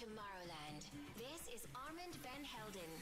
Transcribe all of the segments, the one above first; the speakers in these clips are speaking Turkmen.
Tomorrowland. This is Armand Van Helden.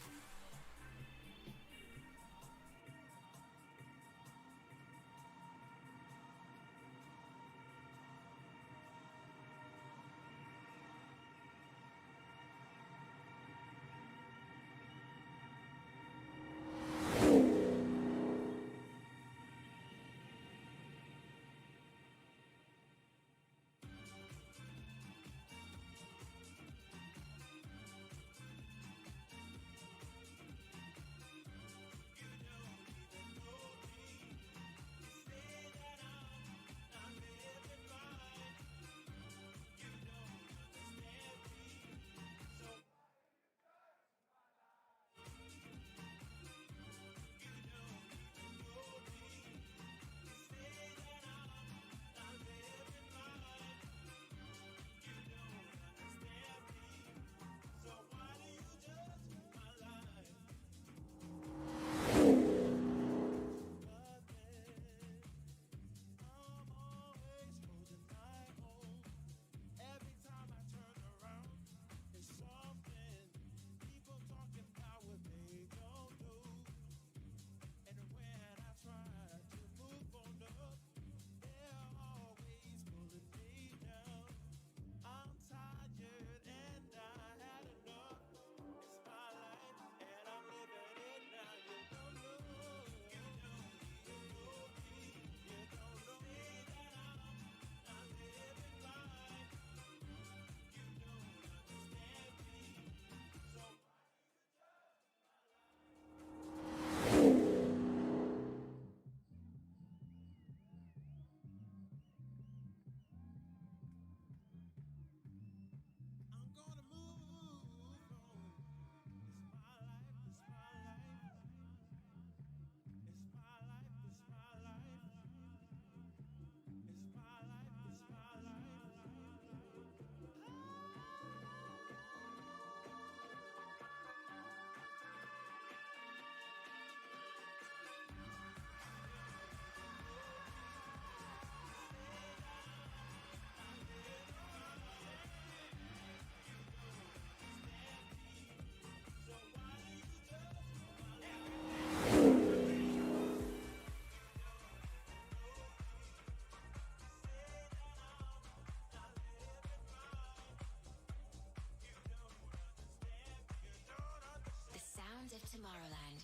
The sounds of Tomorrowland.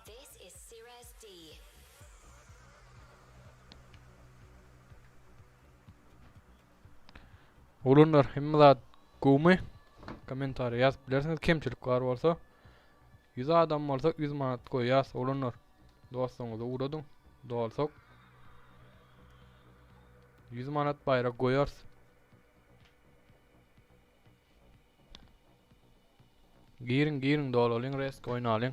This is Sirez D. Oglanlar hemme zat gowmy? Kommentariýa ýazyp bilersiňiz kemçilik bar bolsa. 100 adam bolsa 100 manat goýýas oglanlar. Dostuňyzy ugradyň. Dolsak 100 manat baýrak goýarys. Giriň giriň dolalyň resk oýnalyň.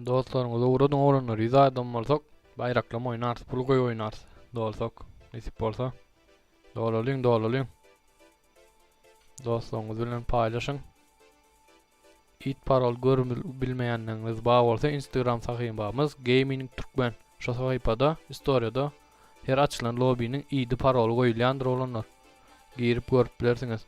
Dostlaryňyza ugradyň oglanlar 100 adam bolsak baýraklam oýnarys pul goýup oýnarys dolsak nesip bolsa. Dolalyň dolalyň. Dostlaryňyz bilen paýlaşyň. It parol gör bilmeýänleriňiz bar bolsa Instagram sahypamyz Gaming Türkmen. Şo sahypada istoriýada her açylan lobiniň ID paroly goýulýandyr oglanlar. Girip görüp bilersiňiz.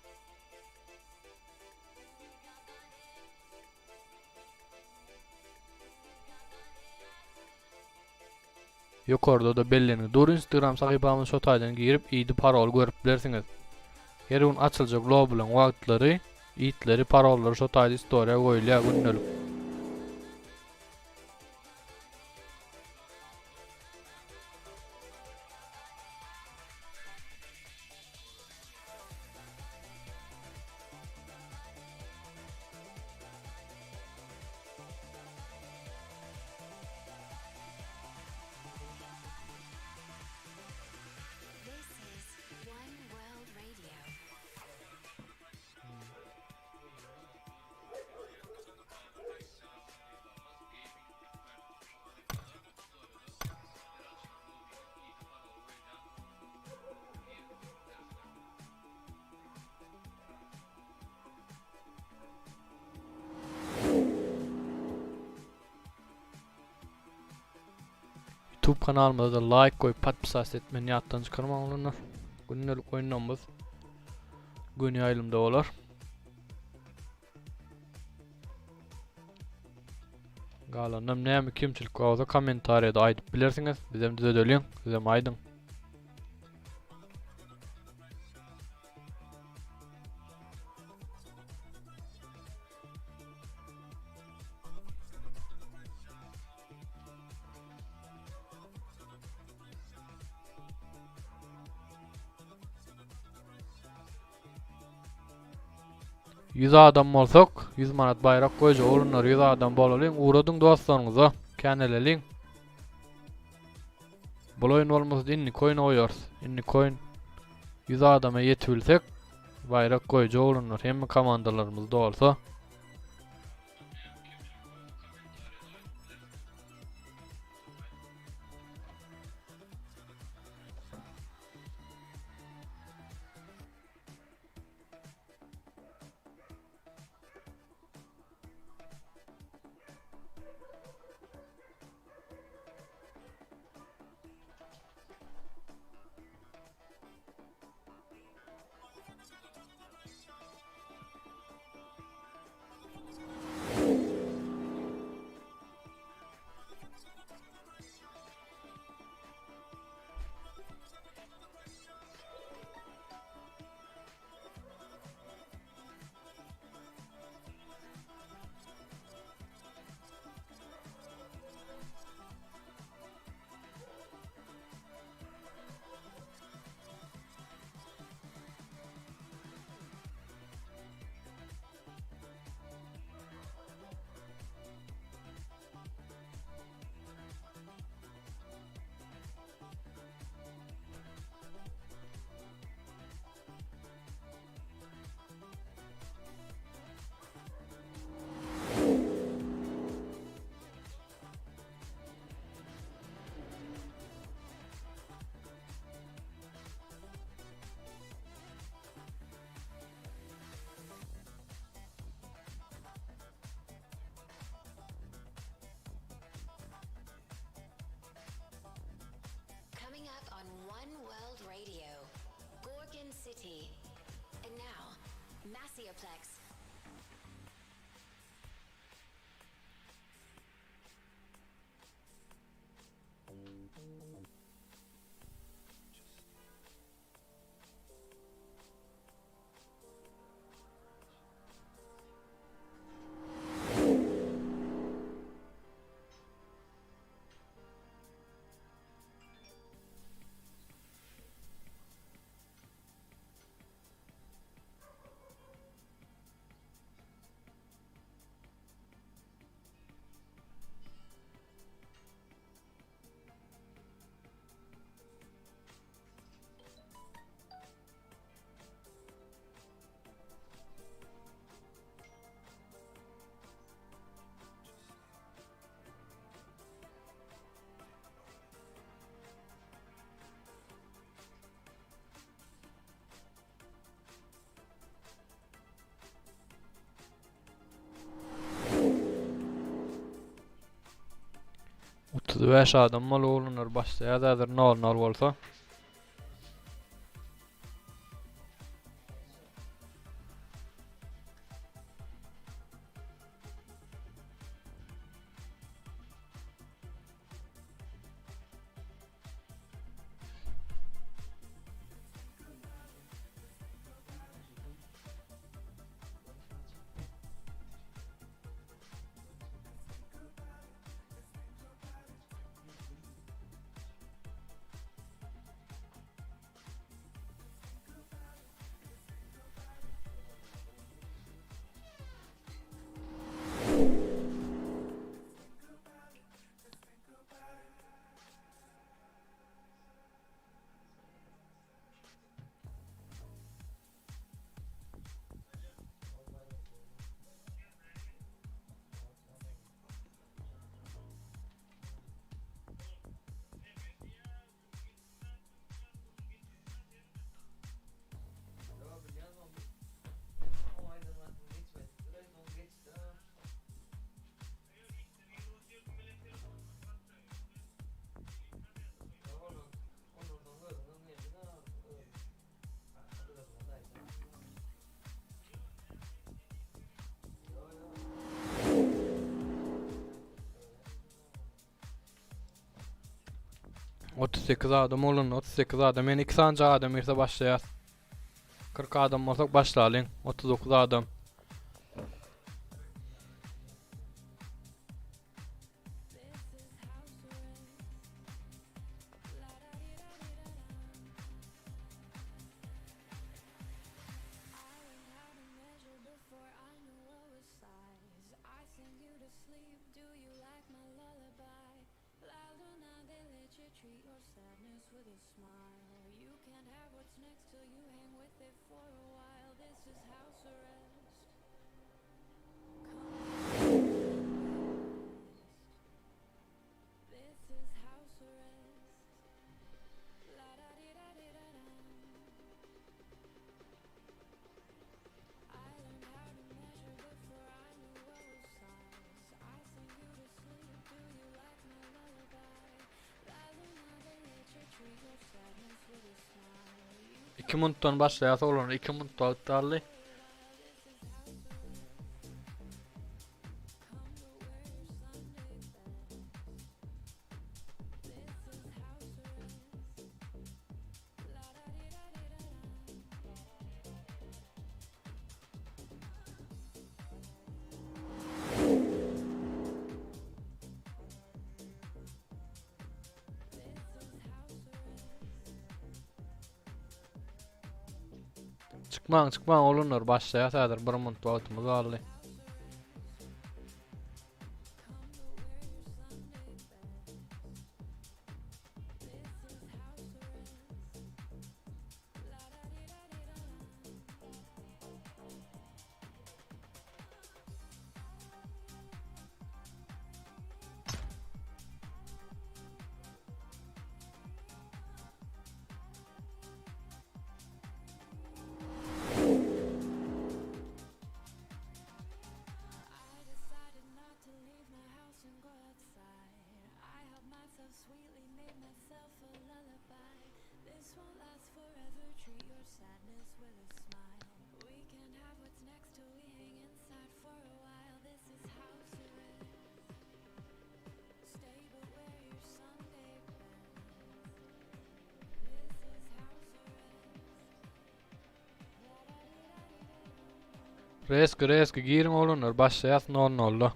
Ýokarda-da bellengi dur Instagram sahypamyz şo taýdan girip ID paroly görüp bilersiňiz. Her gün açyljak lobbylaryň wagtlary, idleri, parollary şo taýda istoriýa goýulýar gündelik. This is One World Radio. Youtube kanalymyza da like goýup podpisas etmeni ýatdan çykarmaň oglanlar. Gündelik oýunlarymyz göni ýaýlymda bolar. Galanam näme kemçilik bolsa kommentariýada aýdyp bilersiňiz. Bizem düzedeliň, sizem aýdyň. 100 adam bolsak 100 manat baýrak goýjak oglanlar 100 adam bolalyň ugradyň dostlaryňyza käneleliň. Bul oýun bolmasa indiki oýun goýarys. Indiki oýun 100 adama ýetibilsek baýrak goýjak oglanlar hemme komandalarymyz dolsa. Coming up on One World Radio, Gorgon City. And now, Massioplex. 35 adam bolup oglanlar başlaýar häzir nol nol bolsa. 38 adam bolanda 38 adam ýene 2 sanyja adam girse başlaýas. 40 adam bolsak başlalyň. 39 adam. 2 minutdan başlaýas oglanlar 2 minut wagt galdy. Çykmaň çykmaň oglanlar başlaýas häzir 1 minut wagtymyz galdy. Reski reski giriň oglanlar başlaýas nol nolda.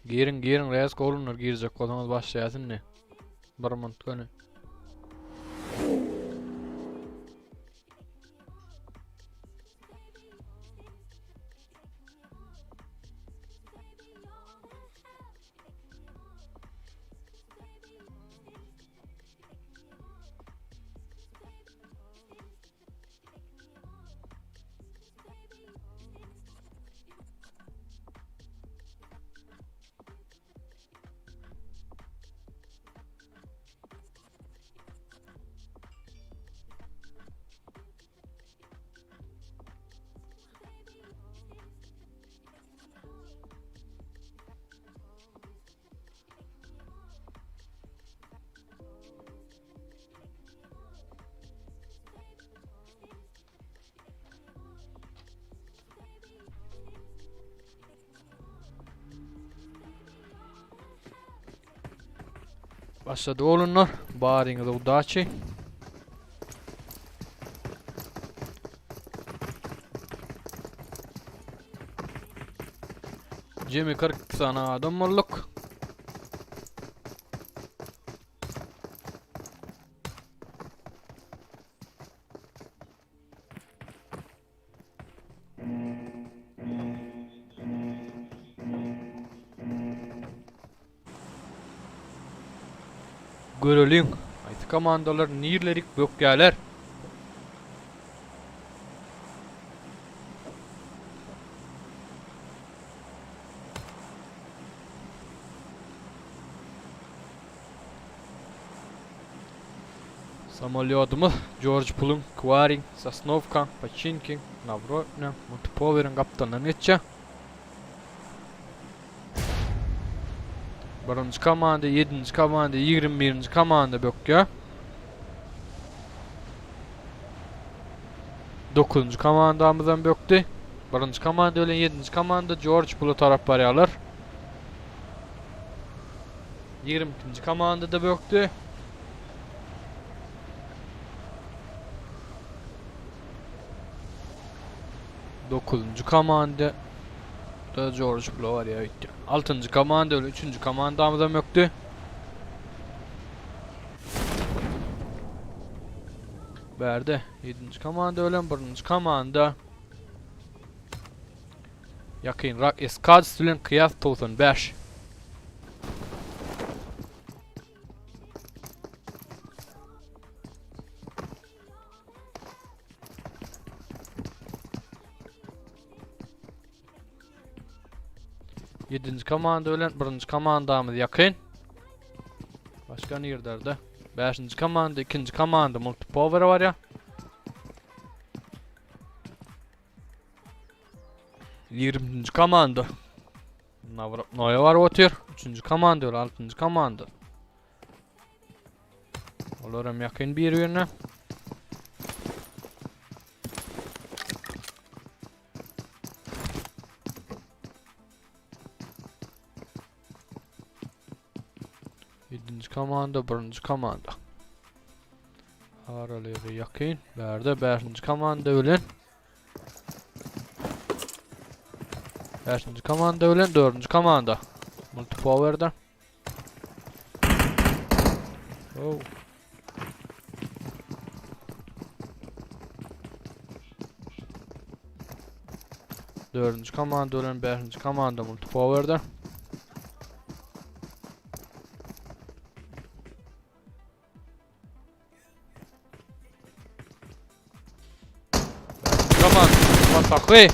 Giriň giriň resk oglanlar girjek bolsaňyz başlaýas indi. Bir minut göni. Başlady oglanlar. Baryňyza udaçi. Jemi 42 sany adam bolduk. Göreliň, haýsy komandalar nirlerik bökýärler. Samolýodymyz Jorj Puluň, Kwarin, Sosnowka, Poçinki, Nawrotna, Multipoweriň gapdalyndan geçýär. Birinji komanda, ýedinji komanda, 21-nji komanda bökýär. Dokuzynjy komandamyzam bökdi. Birinji komanda bilen ýedinji komanda Jorj Pula tarap barýarlar. 22-nji komanda-da bökdi. Dokuzynjy komanda da George Pula barýar öýtýän. Altynjy komanda bilen üçünji komandamyzam bökdi. Bärde ýedinji komanda bilen birinji komanda Ýakynrak Eskadis bilen Kyýas 95. Ýedinji komanda bilen birinji komandamyz ýakyn. Başga nirlerde? Bäşinji komanda, ikinji komanda multipower barýar. Ýigriminji komanda. Nawrapnoýa baryp otyr. Üçünji komanda bilen altynjy komanda. Olar hem ýakyn bir-birine. Ýedinji komanda, birinji komanda. Aralygy ýakyn. Bärde bäşinji komanda bilen Bäşinji komanda bilen dördünji komanda. Multipower'da. Oh. Dördünji komanda bilen bäşinji komanda multipower'da. Komanda Masakly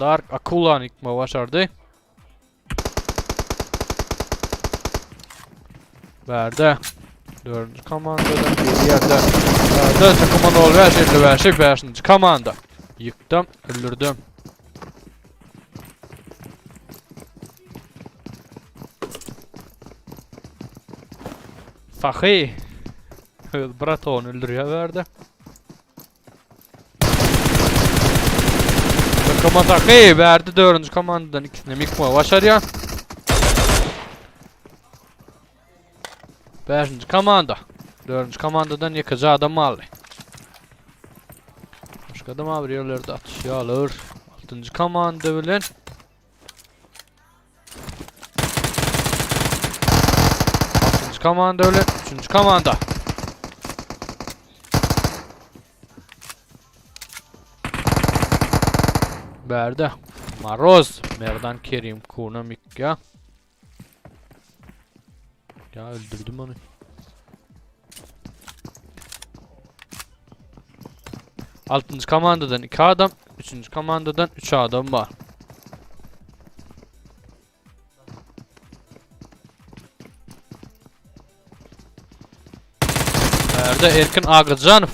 Dark Akula'ny ýykmagy başardy. Bärde dördünji komandadan bir ýerde. Bärde takıma 05 55 5. komanda. Ýykdym, öldürdüm. Sahy öz bratony öldürýär bärde. Takıma Sahy bärde dördünji komandadan ikisini ýykmagy başarýar. Bäşinji komanda. Dördünji komandadan ýekeje adam galdy. Başga adam bir ýerlerde atyşýarlar. Altynjy komanda bilen. komanda bilen üçünji komanda. Bärde Maroz, Merdan Kerim Kuna Mikka. Ya öldürdüm onu. Altynjy komandadan 2 adam, üçünji komandadan 3 adam bar. Bärde Erkin Agajanow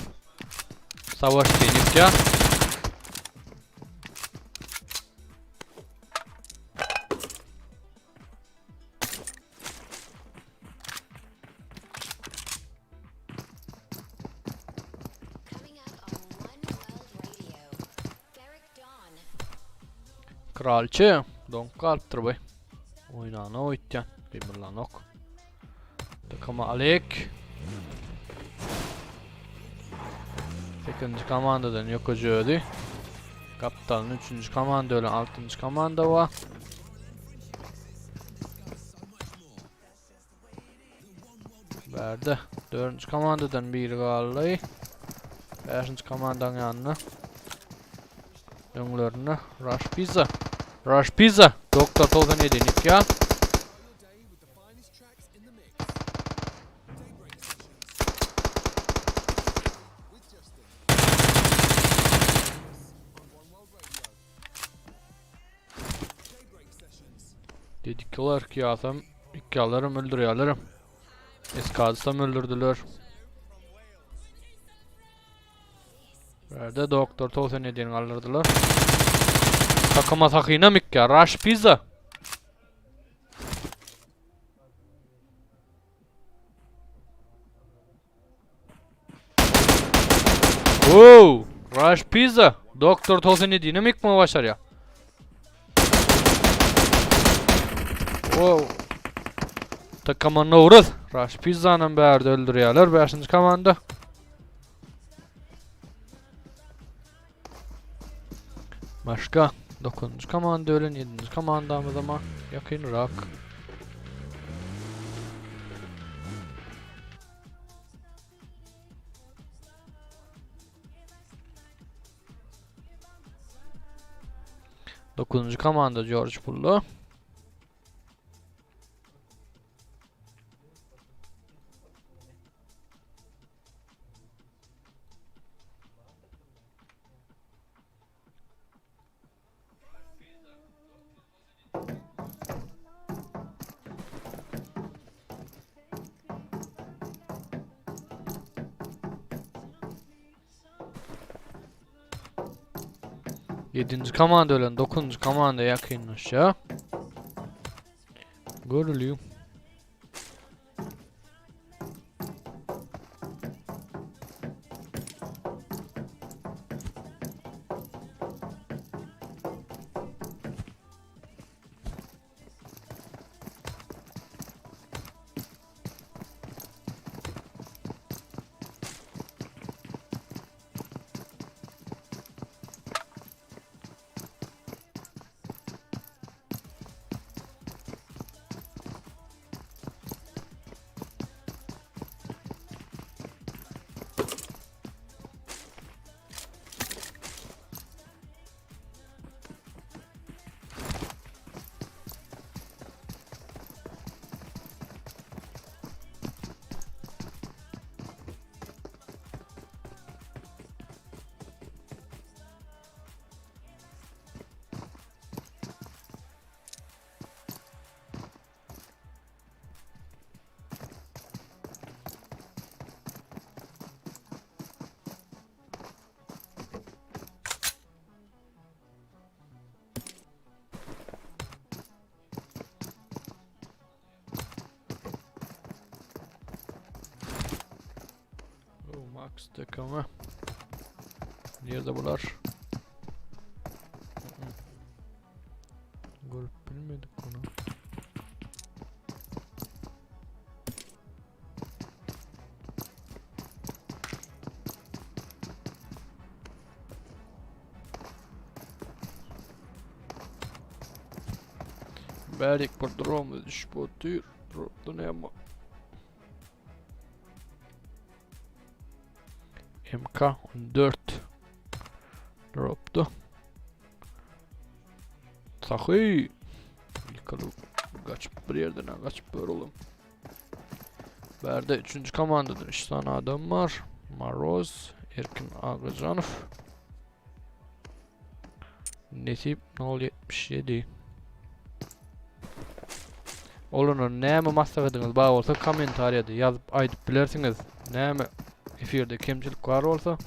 savaş diýip Kralçy doňup galypdyr bu. Oýnana oýtýan. Gymyrlanok. Takama Alek. Sekizinji komandadan ýokaja özi. Gapdalynda üçünji komanda bilen altynjy komanda bar. Bärde dördünji komandadan biri galdy. Beşinji komandaň ýanynda. Öňlerinde Rush Pizza. Rush Pizza. Doktor 97 nikýa. Dedikler ki ýasam ikýalarym öldürýärlerim. Eskadysam öldürdüler. Bärde doktor 97-ni galdyrdylar. Takama sakyna mikýa Rush Pizza. Wow! Rush Pizza. Doktor 97-ni mikmi başarýar? Wow! Takama Nowruz. Rush Pizzanyň bärde öldürýärler. 5-nji komanda. Başga 9-njy komanda ölen 7-nji komandamyz ama ýakynrak. Dokuzuncu komanda George Pullo. Yedinci komanda ölen dokuzuncu komanda yakınlaşıyor. Görülüyor. Oh, Max takımı. Nirede bular? Görüp bilmedik onu. Bärik bir dromyz düşüp otyr. Dropda näme? MK 14 dropda. Sahy. Yıkalı gaçyp bir ýerden gaçyp ber oğlum. Bärde üçünji komandadan 3 sany adam bar. Maroz, Erkin Agajanow. Nesip 077. Olanlar näme maslahatyňyz bar bolsa kommentariýada ýazyp aýdyp bilersiňiz. Näme efirde kemçilik bar bolsa.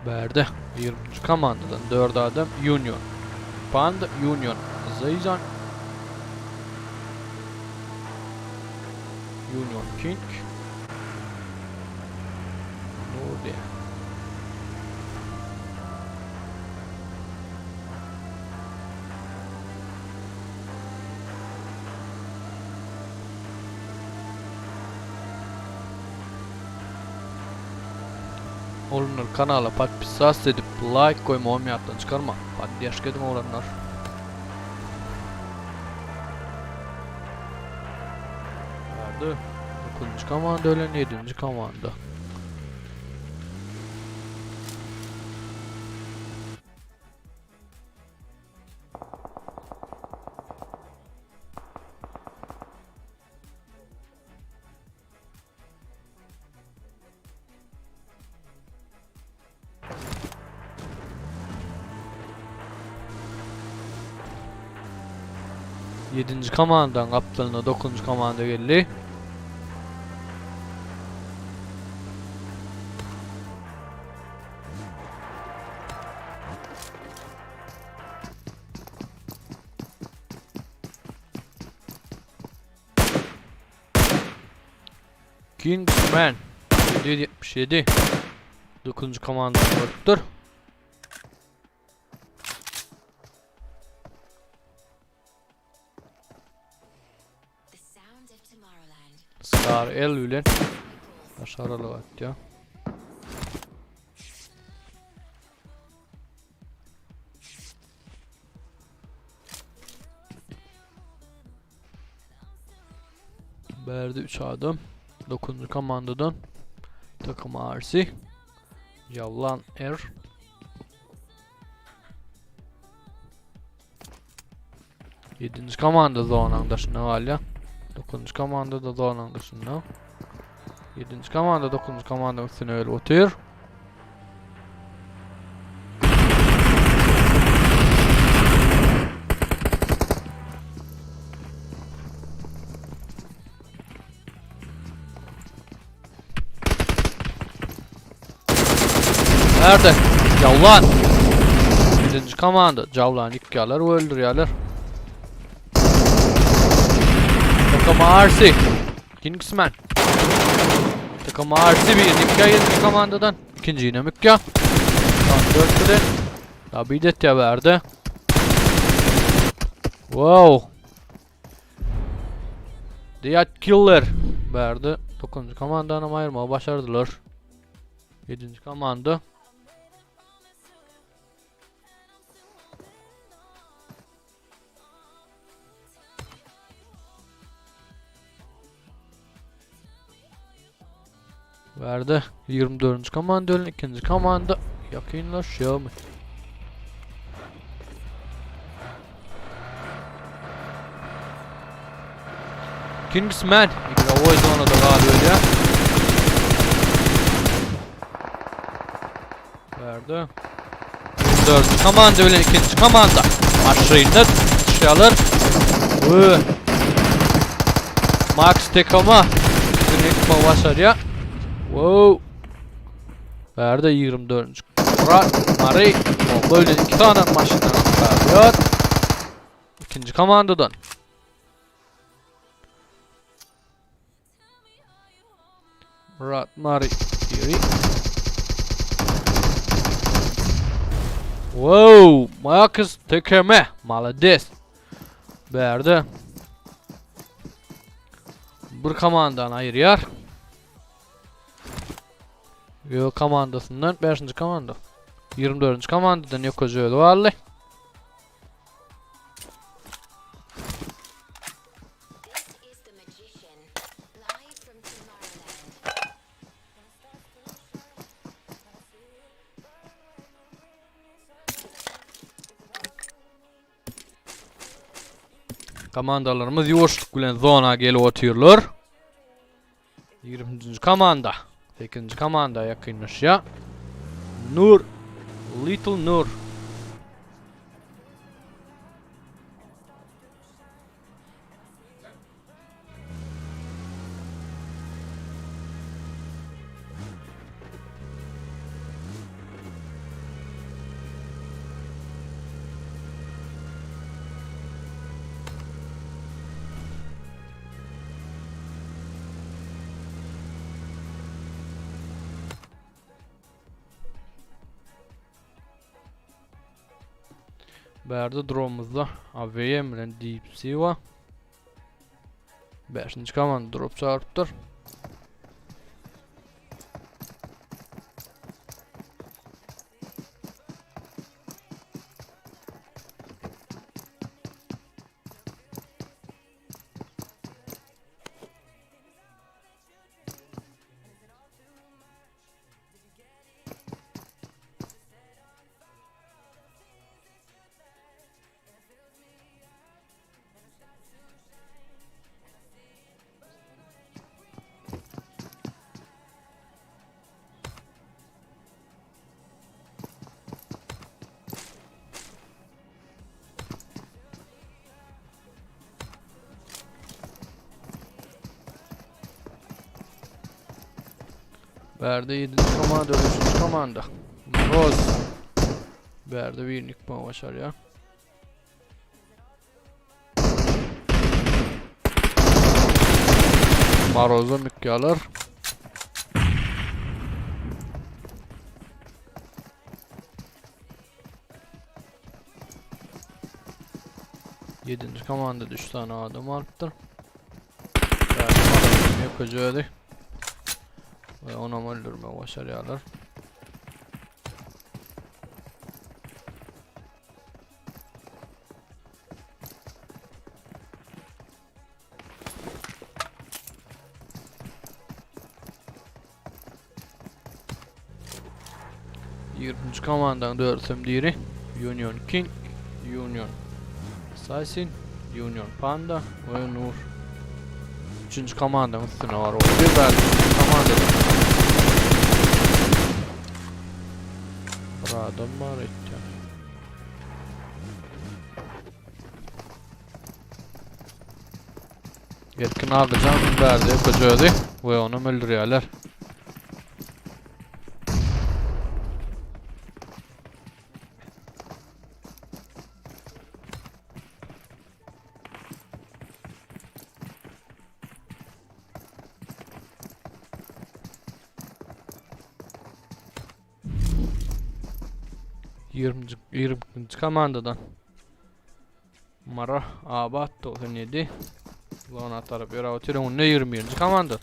Bärde 20-nji komandadan 4 adam Union. Panda Union. Zeyzan Union King. Nurdi. Oglanlar kanala podpisas edip laýk goýmagam ýatdan çykarma. Poddeşka ediň oglanlar. Hadi. 9. komanda ölen 7. komanda. Ýedinji komandaň gapdalyna dokuzynjy komanda geldi. Kingsman 777 9. komanda görüpdir. Star el bilen başaralyk atýar. Bärde 3 adam. 9. komandadan takım RC. Javlan R. Ýedinji komanda zonanyň daşynda galýar. Dokuzynjy komanda da zonanyň daşynda. Ýedinji komanda dokuzynjy komandanyň üstüne gelip otyr. Nerede? Javlan. Birinci komanda. Javlan ýykýarlar we öldürýärler. Takım RC. Kingsman. Takım RC bir ýykýar ýedinji komandadan. Ikinji ýene mükýär. Tam 4 bilen. Dabidet berdi. Wow. Diat Killer berdi. 9. komandany aýyrmagy başardylar. 7. komanda. Berdi. 24. komanda ölen ikinji komanda ýakynlaşýarmy? Kingsman igrowoý zonada galyp ölýär. Berdi. 24. komanda bilen ikinji komanda. Maşynda tutuşýarlar. We Max Tekoma ikisini başarýar. Wow. Bärde 24-nji Murat Mary bomba bilen iki sany maşyndan galýar. Ikinji komandadan. Murat Mary biri. Wow, Marcus tekeme. Malades. Bärde. Bir komandan aýyrýar. Ýo komandasyndan 5-nji komanda. 24-nji komandadan ýokaja özi galdy. Komandalarymyz ýuwaşlyk bilen zona gelip otyrlar. 23-nji komanda. 8-nji komanda ýakynlaşýar. Nur Little Nur. Bärde dromumyzda AVM bilen Deep Sea Beşinji komanda drop çagyrypdyr. Bärde 7. komanda, 3. komanda. Moroz. Bärde birini ýykmagy başarýar. Maroza mükýalar. Yedinci komanda 3 tane adam alypdyr. Ýökejedi. We onam öldürmegi başarýarlar. Ýigriminji komandaň dördüsem diri. Union King, Union Assassin, Union Panda we Nur. Üçünji komandaň üstüne baryp otyr. Bäri komandada. Bir adam bar etýän. Erkin Agyjan bärde ýokajödi we onam öldürýärler. Ýigriminji 22-nji komandadan Mara Abat 97 Zona tarap ýöräp otyr. Öňünde 21-nji komanda.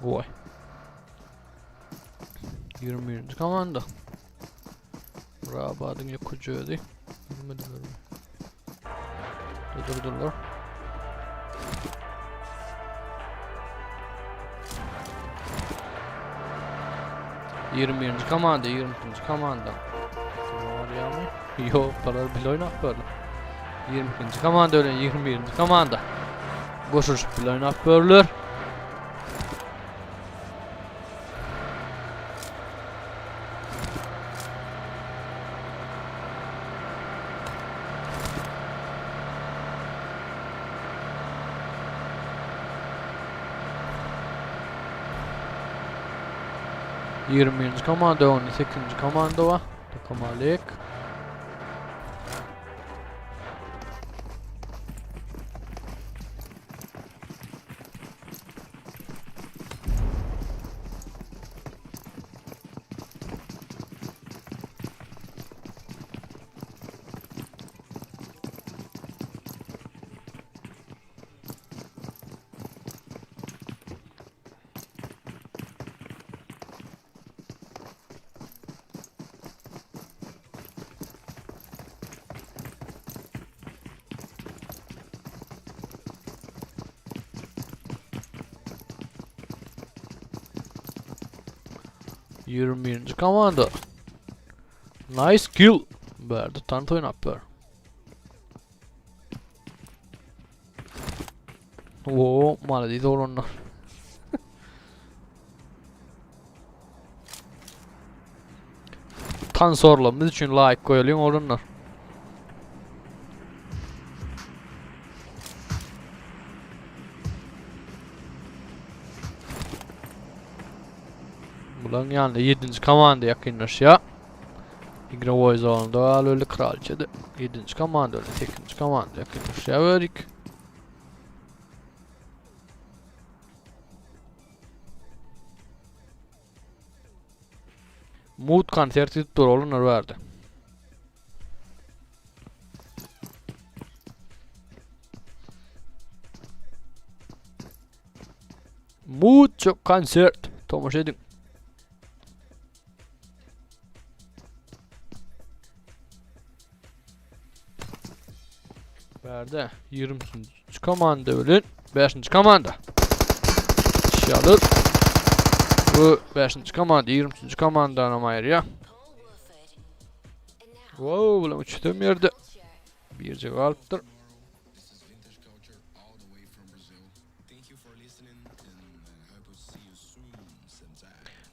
Voý. 21-nji komanda. Rabadyň ýokuju özi. Bilmediler. Durdurdular. Ýigrimi birinji komanda, ýigrimi ikinji komanda. Barýarmy? Ýok, bular bile oýnap görler. 22-nji komanda bilen 21-nji komanda goşulyşyp bile oýnap görler. 21-nji komanda öňünde 8-nji komanda bar. Takamalik. 21-nji komanda. Nice kill. Bärde tans oýnap ber. Oo, malades oglanlar. Tansorlarymyz üçin laýk goýalyň oglanlar. Bularyň ýanynda 7-nji komanda ýakynlaşýar. Igrowoý zonada galy öldü kraliçede. 7-nji komanda öldü, 8-nji komanda ýakynlaşýar görik. Mut konsert edip dur olanlar bardy. Mut çok konsert. Tomaşa edin. Bärde 23-nji komanda bilen 5-nji komanda. Şalyr. Bu 5-nji komanda 23-nji komandanam aýyrýar. Wow, bulan üçüsem ýerde. Birje galypdyr.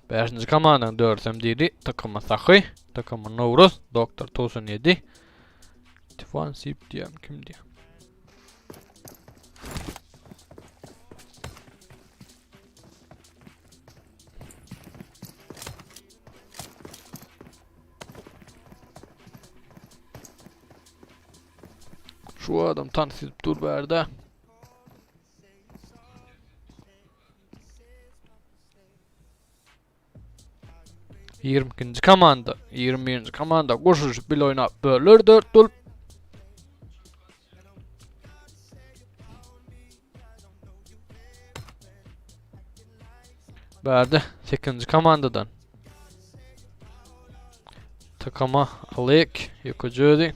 Bäşinji komandanyň dördüsem diýdi. Takymy Sahy, takymy Nowruz, Doktor 97. Tifan Sip diýen kim diýen. Şu adam tans edip dur bärde. 22-nji komanda, 21-nji komanda goşulyşyp bile oýnap böler 4 bolup. Bärde 8-nji komandadan. Takama Alek, Ýokojödi.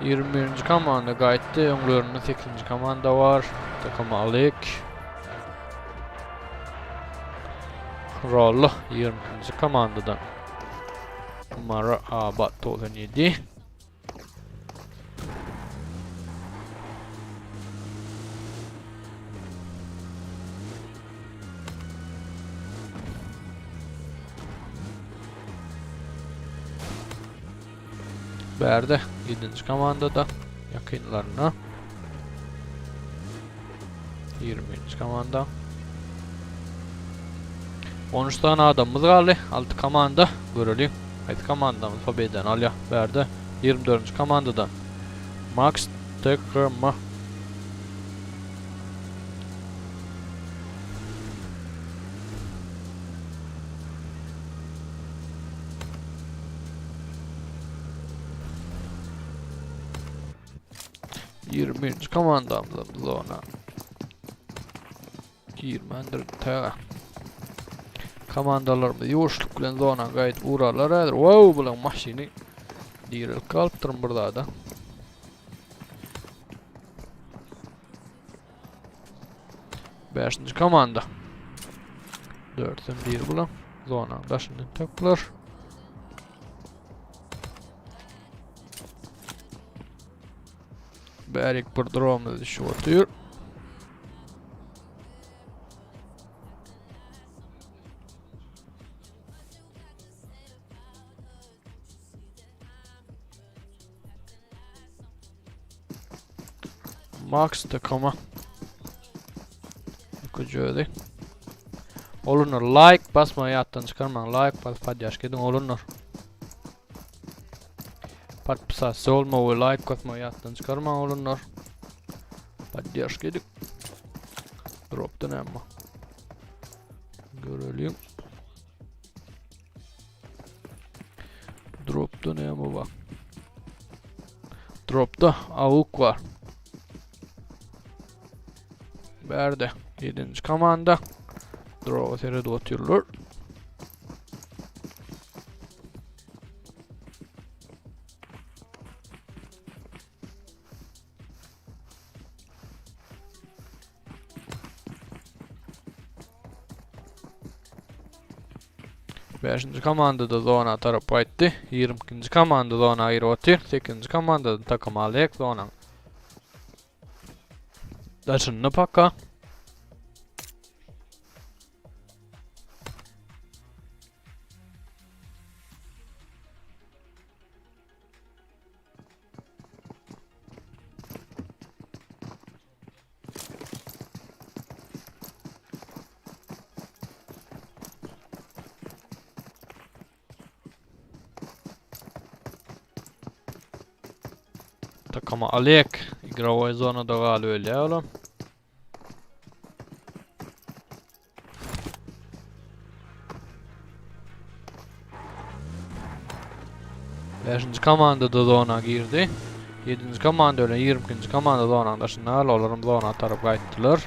21-nji komanda gaýtdy. Öňlerinde 8-nji komanda bar. Takym Alik. Rollo 20-nji komandadan. Numara Abat 97. Bärde 7-nji komandada ýakynlaryna 20-nji komanda 13 sany adamymyz galdy. 6 komanda göreliň. Haýsy komandamyz pobedany alýar. Bärde 24-nji komandadan Max TKM. 20-nji komandamyza zona girmändir tä. Komandalarymyz ýuwaşlyk bilen zona gaýdyp urarlar häzir. Wow, bulaň maşyny direlip galypdyryn bir zada. Beşinji komanda. Dörtden bir bulan. Zonanın daşyndan toplar. Bärik bir dromda düşüp otyr. Max takama. Ýokyjy Olunur like basmagy ýatdan çykarmaň. Like basyp podýaşka ediň olunur. Podpisasiýa olmagy we like basmagy ýatdan çykarmaň olunur. Podýaşka ediň. Dropda näme? Görelim. Dropda näme bar? Dropda awuk bar. Bärde 7-nji komanda. Dropa seredip otyrlar. Beşinji komanda da zona tarap gaýtdy. 22-nji komanda zona girip otyr. 8-nji komanda takym alýak zonaň. Daşynda paka. Takama Alek igrowoý zonada galyp ölýär olam. Beşinji komanda da zona girdi. Ýedinji komanda bilen 22-nji komanda zonanyň daşynda galdy. Olaram zona tarap gaýtdylar.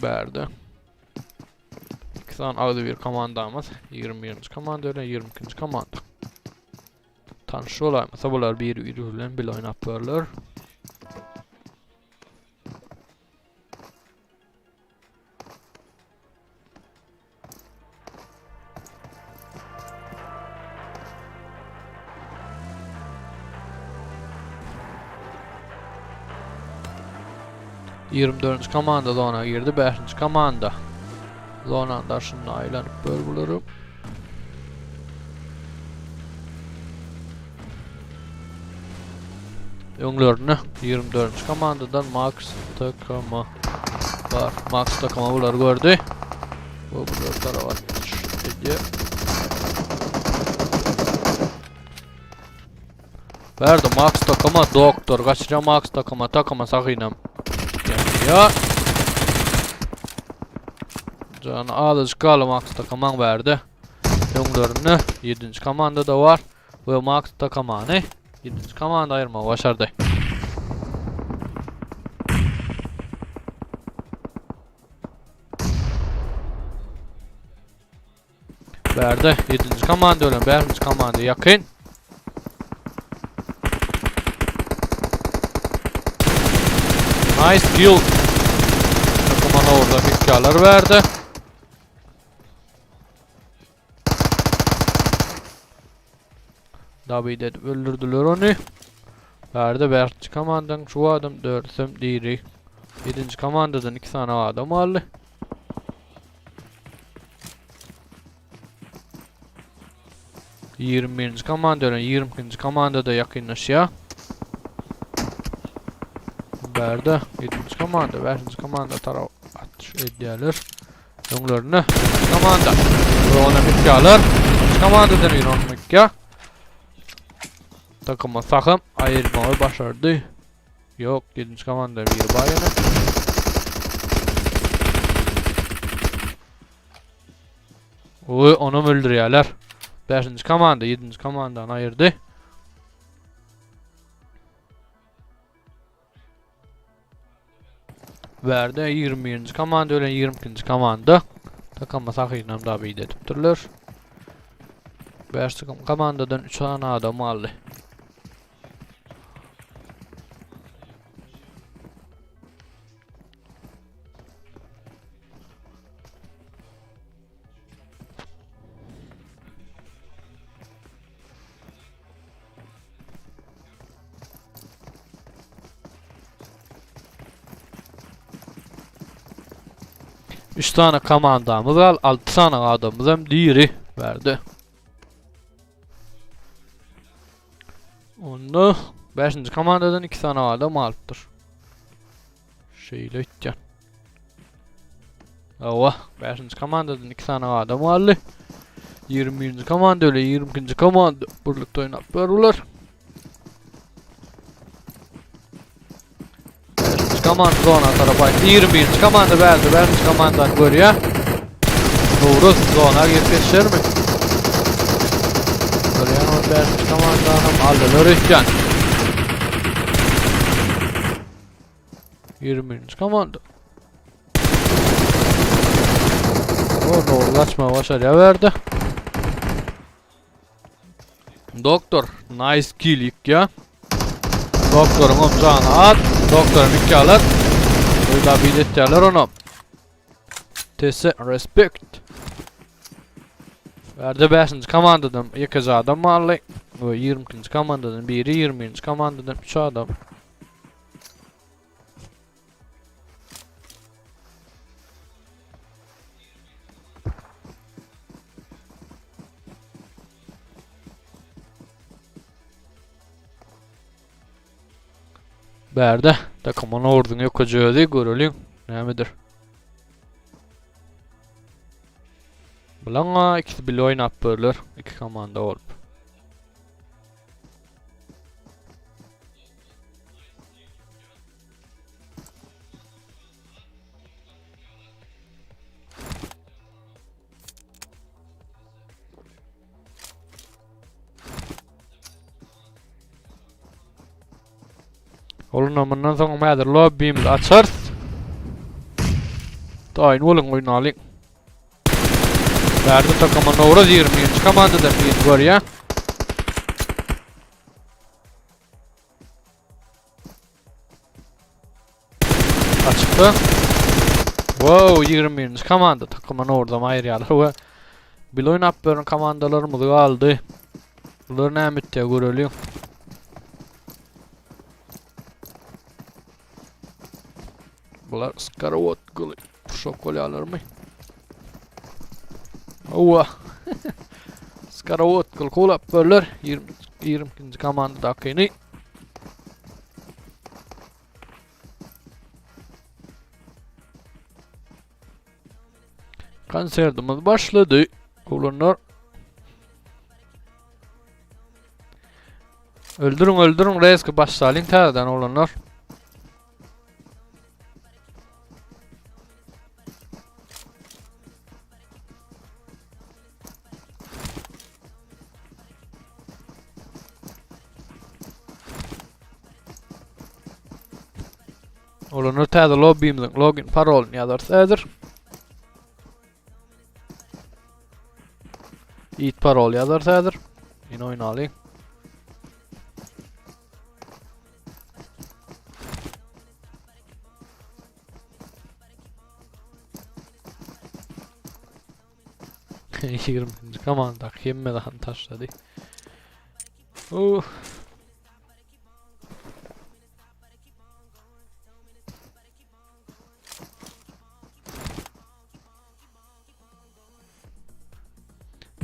Bärde. 2 sany agzybir komandamyz. 21-nji komanda bilen 22-nji komanda. Tanyş bolaýmasa bular bir-biri bilen bile oýnap görler. 24-nji komanda zona girdi. 5-nji komanda zonanyň daşynda aýlanyp bör bulary. Öňlerinde 24-nji komandadan Max TKM bar. Max TKM bulary gördü. Bu bular tarafa edýär. Berdi Max takıma doktor kaçırýar Max takıma takıma sakynam. Ya. Jany azajyk galy Max takamaň berdi. Öňlerinde 7-nji komanda da bar. We Max takamany 7-nji komanda aýyrmagy başardy. Bärde 7-nji komanda bilen 5-nji komanda ýakyn. Nice kill. Takımana orada miktarlar verdi. David edip öldürdüler ony. Bärde 5-nji komandaň şu adam dördüsem diri. 7-nji komandadan 2 sany adam aldy. 21-nji komanda bilen 22-nji komanda da ýakynlaşýar. Bärde 7-nji komanda, 5-nji komanda tarap atyş edýärler. Öňlerinde komanda. Ona bitýärler. Komandadan bir onu bitýär. Takıma sakım ayırmayı başardy. Ýok, ýedinji komanda biri bar ýene. Oý, onam öldürýärler. Bäşinji komanda ýedinji komandany aýyrdy. Bärde 21-nji komanda bilen 22-nji komanda takama sahynam da beýde edipdirler. 5 komandadan 3 sany adam aldy. Üç sany komandamyz gal, 6 sany adamymyz hem diri berdi. Onda 5-nji komandadan 2 sany adam alypdyr. Şeýle ötýän. Hawa, 5-nji komandadan 2 sany adam aldy. 21-nji komanda ile 22-nji komanda birlikde oýnap berdiler. Beşinji komanda zona tarap aýtdy. 21-nji komanda bärde 5-nji komandany görýär. Nowruz zona girip ýetişermi? Görýän ol 5-nji komandany hem aldylar öýtýän. 21-nji komanda. O Nowruz açmagy başarýar bärde. Doktor, nice kill ýykýa. Doktoryň hem jany az. Doktoryň ýykýarlar. Öýda bir etýärler onu. Tese respect. Bärde 5-nji komandadan ýekeje adam barly. We 22-nji komandadan biri, 20-nji komandadan 3 adam. Bärde takymyň orduň ýokaja özi göreliň nämedir. Bulaň ikisi bile oýnap börler, iki komanda bolup. Oluna mundan soň häzir lobbimizi açarys. Taýyn boluň oýnalyň. Bärde takama Nowruz 20-nji komandadan birini görýär. Açykda. Wow, 21-nji komanda takyma Nowruzam aýyrýarlar we bil oýnap beren komandalarymyz galdy. Bular näme etýär göreliň. Bular skarovot guly. Şok bolýarlarmy? Owa. Skarovot gul kulap börler. 20 22-nji komandadakyny. Konsertimiz başlady. Oglanlar. Öldürün öldürün reski başlalyň täzeden oglanlar. Olanlar täze lobbimiziň login parolyny ýazarys häzir. It parol ýazarys häzir. Ýene oýnalyň. Ýigriminji komanda hemme zady taşlady. Uh.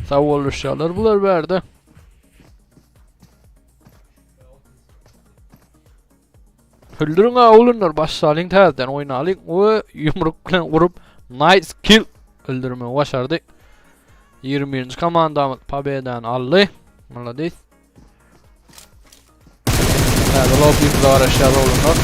Sag boluşýarlar bular bärde. Öldürüň ha oglanlar başlalyň täzeden oýnalyň we ýumruk bilen urup nice kill öldürmegi başardy. 21-nji komandamyz pobedany aldy. Molodis. Täze lobbimize garaşýar oglanlar.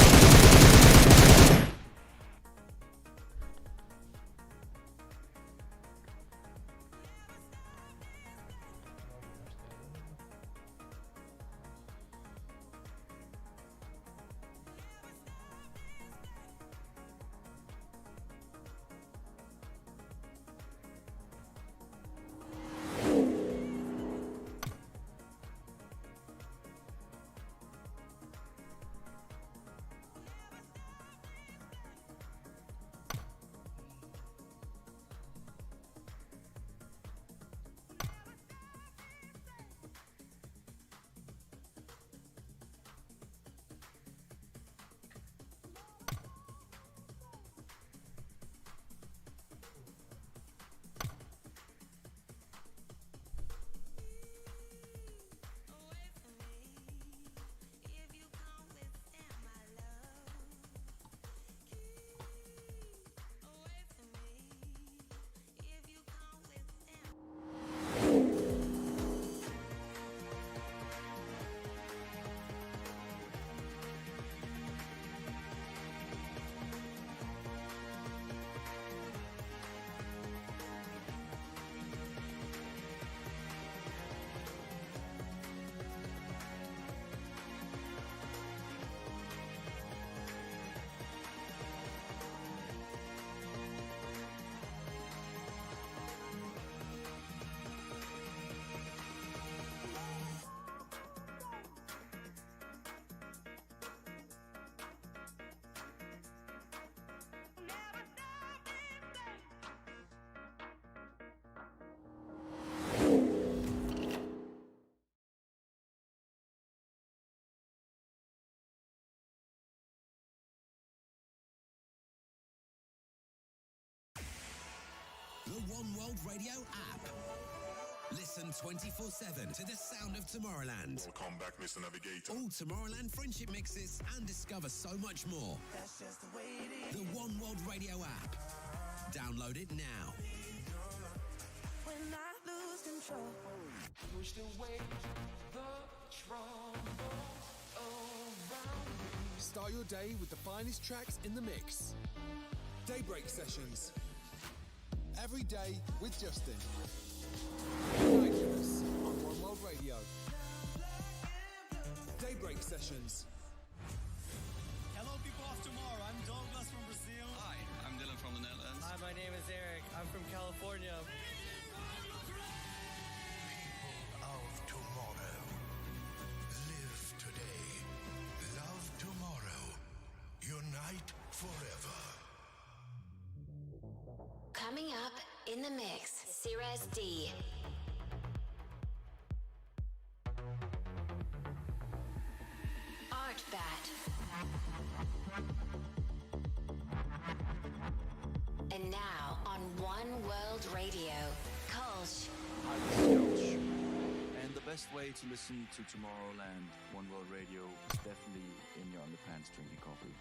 The One World Radio app. Listen 24/7 to the sound of Tomorrowland. Welcome back, Mr. Navigator. All Tomorrowland friendship mixes and discover so much more. That's just the way it is. The One World Radio app. Download it now. When I lose control. Pushed away the troubles around me. Start your day with the finest tracks in the mix. Daybreak Sessions. Every day with Justin. Unite with us on One World Radio. Daybreak Sessions. Hello, people of tomorrow. I'm Douglas from Brazil. Hi, I'm Dylan from the Netherlands. Hi, my name is Eric. I'm from California. People of tomorrow. Live today. Love tomorrow. Unite forever. Coming up in the mix, Cirez D. Art Bat. And now on One World Radio, Kolsch. Hi, this is Kolsch. And the best way to listen to Tomorrowland One World Radio is definitely in your underpants drinking coffee.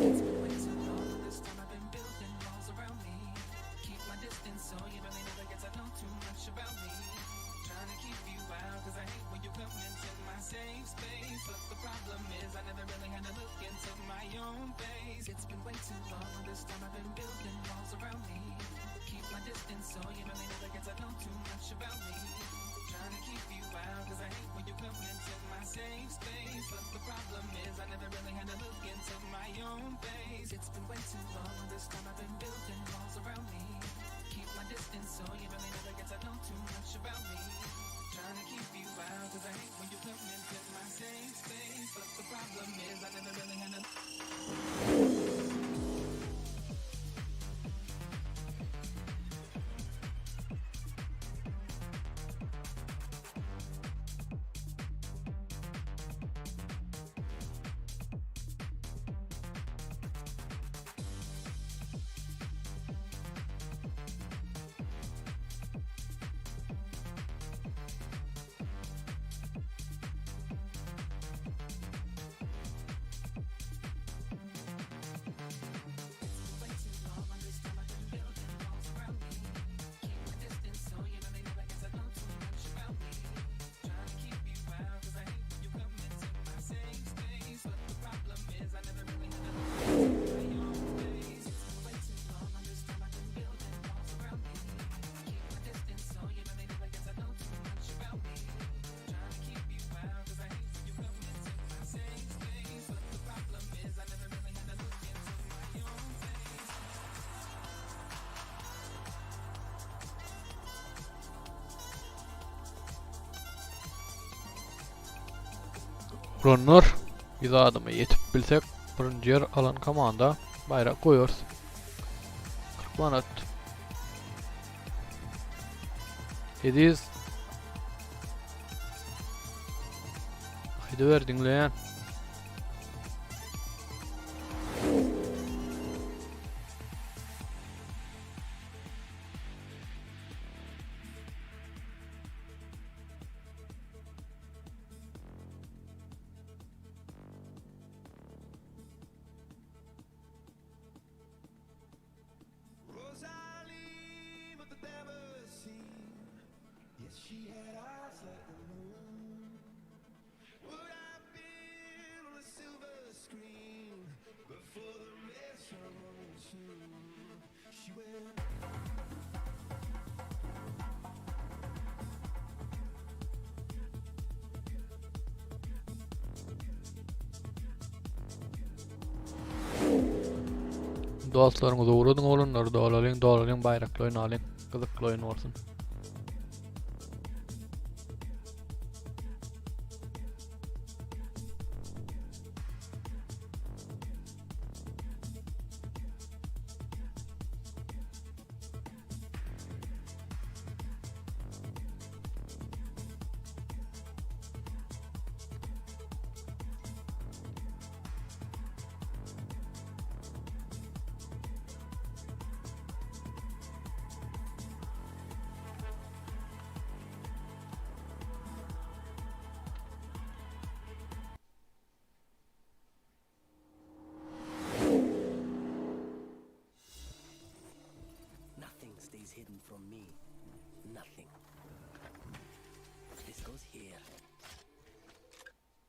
It's been way too long. This time I've been building walls around me. Keep my distance so you really never get to know too much about me. Trying to keep you out, cause I hate when you come into my safe space. But the problem is, I never really had to look into my own face. It's been way too long. This time I've been building walls around me. Keep my distance so you really never get to know too much about me. Trying to keep you out, cause I hate when you come into my safe space. But the problem is, I never really had to look into my own face. It's been way too long. This time I've been building walls around me. Keep my distance so you really never get to know too much about me. Trying to keep you out, cause I hate when you come into my Oglanlar 100 adama ýetip bilsek birinji ýer alan komanda baýrak goýarys. 40 manat. Eziz. Aýdyber diňleýän. Dostlaryňyzy ugradyň oglanlar dolalyň dolalyň baýrakly oýnalyň gyzykly oýun bolsun. Nothing stays hidden from me. Nothing. This goes here.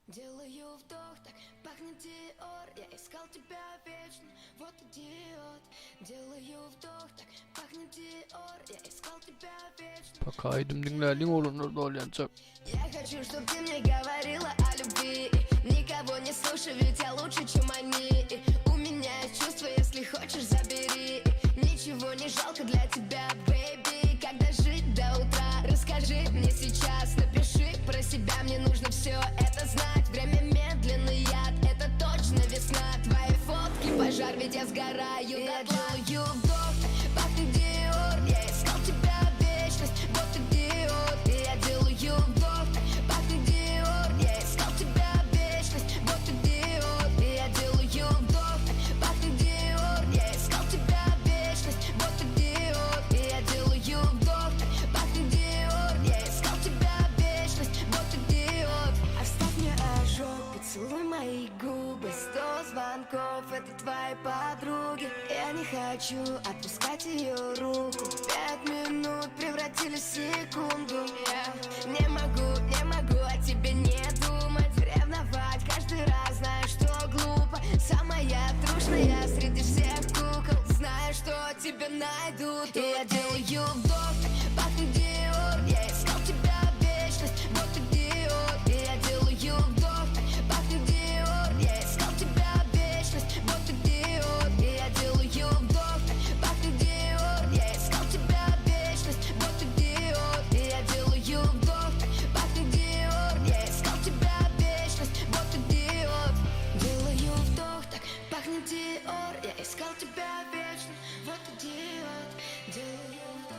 Делаю вдох, так пахнет Диор Я искал тебя вечно, вот идиот Делаю вдох, так пахнет Диор Я искал тебя вечно Paka aýdym diňläliň oglanlar dolýança. Я хочу, чтоб ты мне говорила о любви Никого не слушай, ведь я лучше, чем они У меня чувства, если хочешь, забери Ничего не жалко для тебя, бэйби Когда жить до утра, расскажи мне сейчас Напиши про себя, мне нужно все это знать Время медленный яд, это точно весна Твои фотки, пожар, ведь я сгораю Я делаю вдох, пахнет Диор Я искал тебя вечность, вот идиот Я делаю вдох, пахнет Диор Я искал тебя вечность, вот идиот Я делаю вдох, пахнет Диор Я искал тебя вечность, вот идиот Я делаю вдох, пахнет Диор Я искал тебя вечность, вот идиот Оставь мне ожог, поцелуй мои губы Сто звонков, это твои подруги Я не хочу отпускать ее руку Пять минут превратились в секунду Я не могу, не могу о тебе не думать Ревновать каждый раз, знаю, что глупо Самая трушная среди всех кукол Знаю, что тебя найдут Я делаю вдох, пахнет Диор Я искал тебя вечность, вот идиот Я делаю вдох, пахнет Диор Я искал тебя вечность, вот идиот Я делаю вдох, пахнет Диор Я искал тебя вечность, вот идиот Я делаю вдох, пахнет Диор Я искал тебя вечность, вот идиот Делаю вдох, так пахнет Диор Я искал тебя вечно, вот идиот Делаю вдох,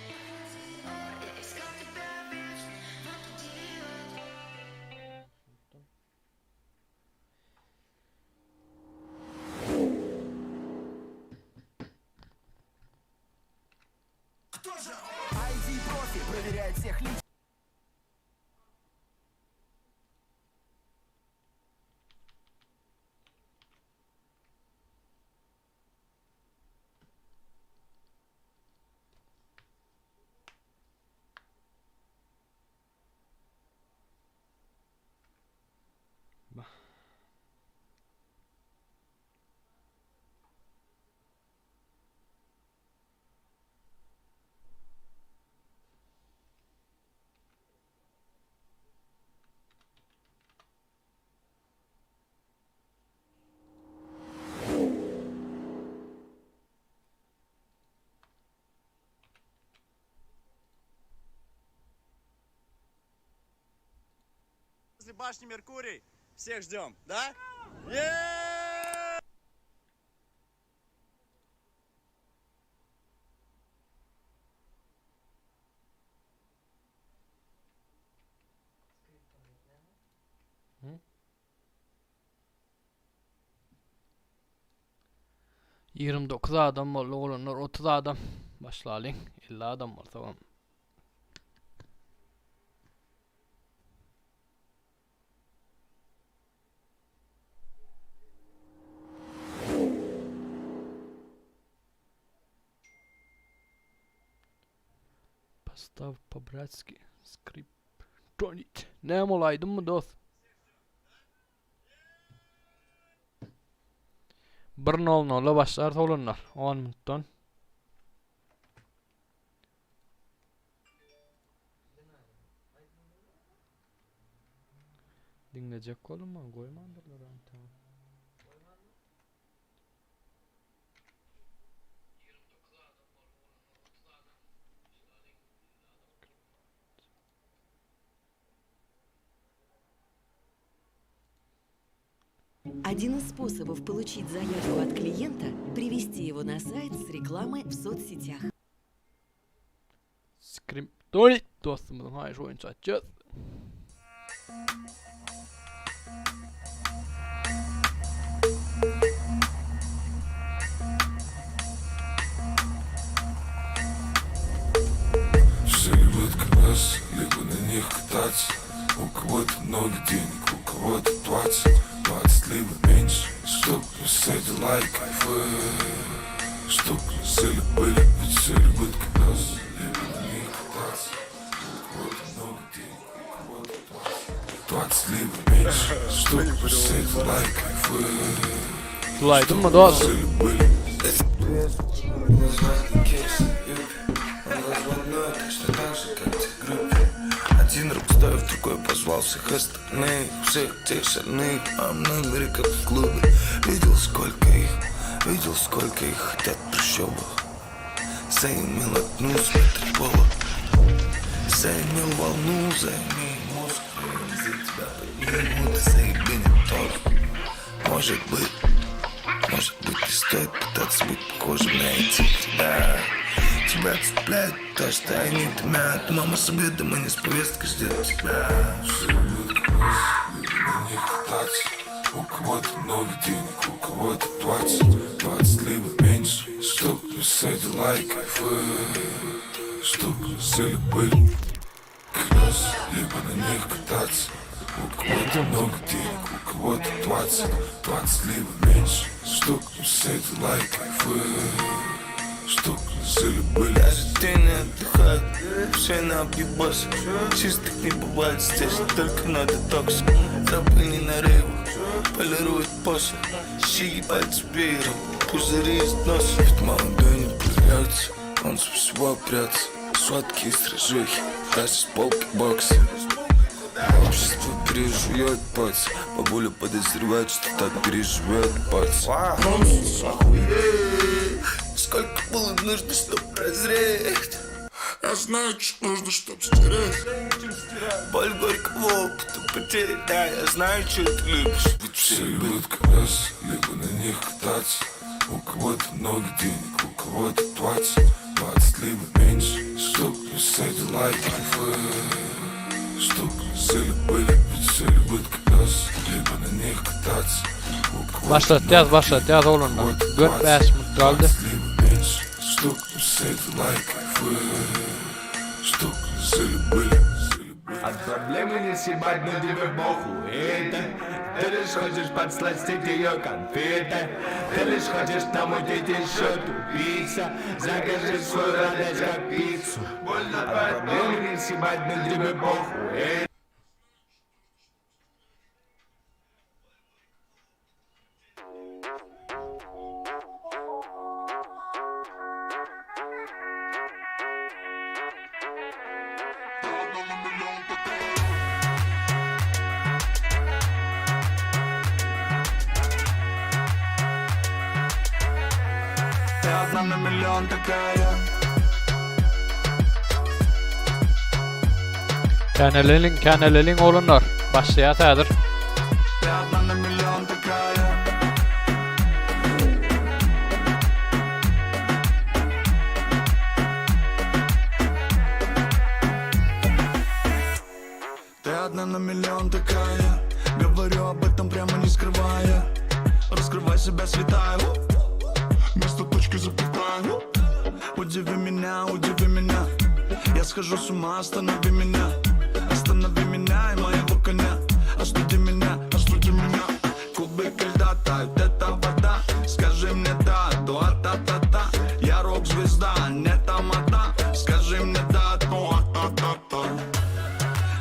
пахнет Диор Я искал тебя вечно, вот идиот Кто же ID профи проверяет всех лиц. Возле башни Меркурий. Всех ждем, да? Еее! 29 adam boldy oglanlar 30 adam başlalyň 50 adam bolsagam. Postaw po-bratski Skriptonit. Näme ol aýdymmy dos? Bir nol nola başlar oglanlar. 10 minutdan. Diňlejek boldum ama goýmandyrlar antaň. Один из способов получить заявку от клиента – привести его на сайт с рекламой в соцсетях. Skriptonit dostumyzyň haýyşy boýunça açýas. Все любят колес, либо на них кататься У кого-то много денег, у кого-то 20 20 либо меньше Чтоб писать лайк, кайфы Чтоб жили были, ведь все любят колес Либо на них кататься У кого-то много денег, у кого-то 20 20 либо меньше Чтоб писать лайк, кайфы Sulaýdymmy dost? Жили были Один Рокстаев, другой позвал всех остальных Всех тех шальных, а в номере как в клубе Видел сколько их, видел сколько их хотят в трущобах Заимел одну с метропола Заимел волну, заимел мозг За тебя поднимут, заеби не тоже Может быть, может быть, не стоит пытаться быть похожим на этих ребят Тебя цепляет то, что они дымят Мама с обедом, а не с повесткой ждет тебя Все любят колес, либо на них кататься У кого-то много денег, у кого-то 20 20 либо меньше Чтоб писать лайк, кайфы Чтоб жили были колес, либо на них кататься У кого-то много денег, у кого-то 20 20 либо меньше Чтоб писать лайк, кайфы Чтоб жили были Даже тени отдыхают, все на объебасах Чистых не бывает здесь, только на детоксе Тропы не на рейвах, полирует посох Щи пальцы веером, пузыри из носа Ведь молодой не проверится, он со всего прется Сладкие стражухи, даже с полки бокса Общество пережует пальцы Бабуля подозревает, что так переживет пальцы Сколько было нужно, чтобы прозреть Я знаю, что нужно, чтобы стереть Боль горького опыта потери Да, я знаю, что ты любишь Ведь все любят колес, либо на них кататься У кого-то много денег, у кого-то 20 20 либо меньше Чтоб писать лайк, кайфы Чтоб жили были, ведь все любят колес Либо на них кататься У кого-то Başlatýas, başlatýas oglanlar. 4-5 minut galdy. либо меньше Чтоб писать лайк, кайфы Чтоб жили были, От проблемы не съебать, но тебе похуй это Ты лишь хочешь подсластить ее конфеты Ты лишь хочешь намутить еще тупица Закажи свою радость как пиццу От проблемы не съебать, но тебе похуй это Ты одна на миллион такая Käneleliň, käneleliň oglanlar. Başlaýas häzir. Ты одна на миллион такая. Ты одна на миллион такая Говорю об этом прямо не скрывая Раскрывай себя, святая Вместо точки запятая Удиви меня, удиви меня Я схожу с ума, останови меня Останови меня и моего коня Остуди меня, остуди меня Кубики льда тают, это вода Скажи мне да, то а-та-та-та Я рок-звезда, не тамада Скажи мне да, то а-та-та-та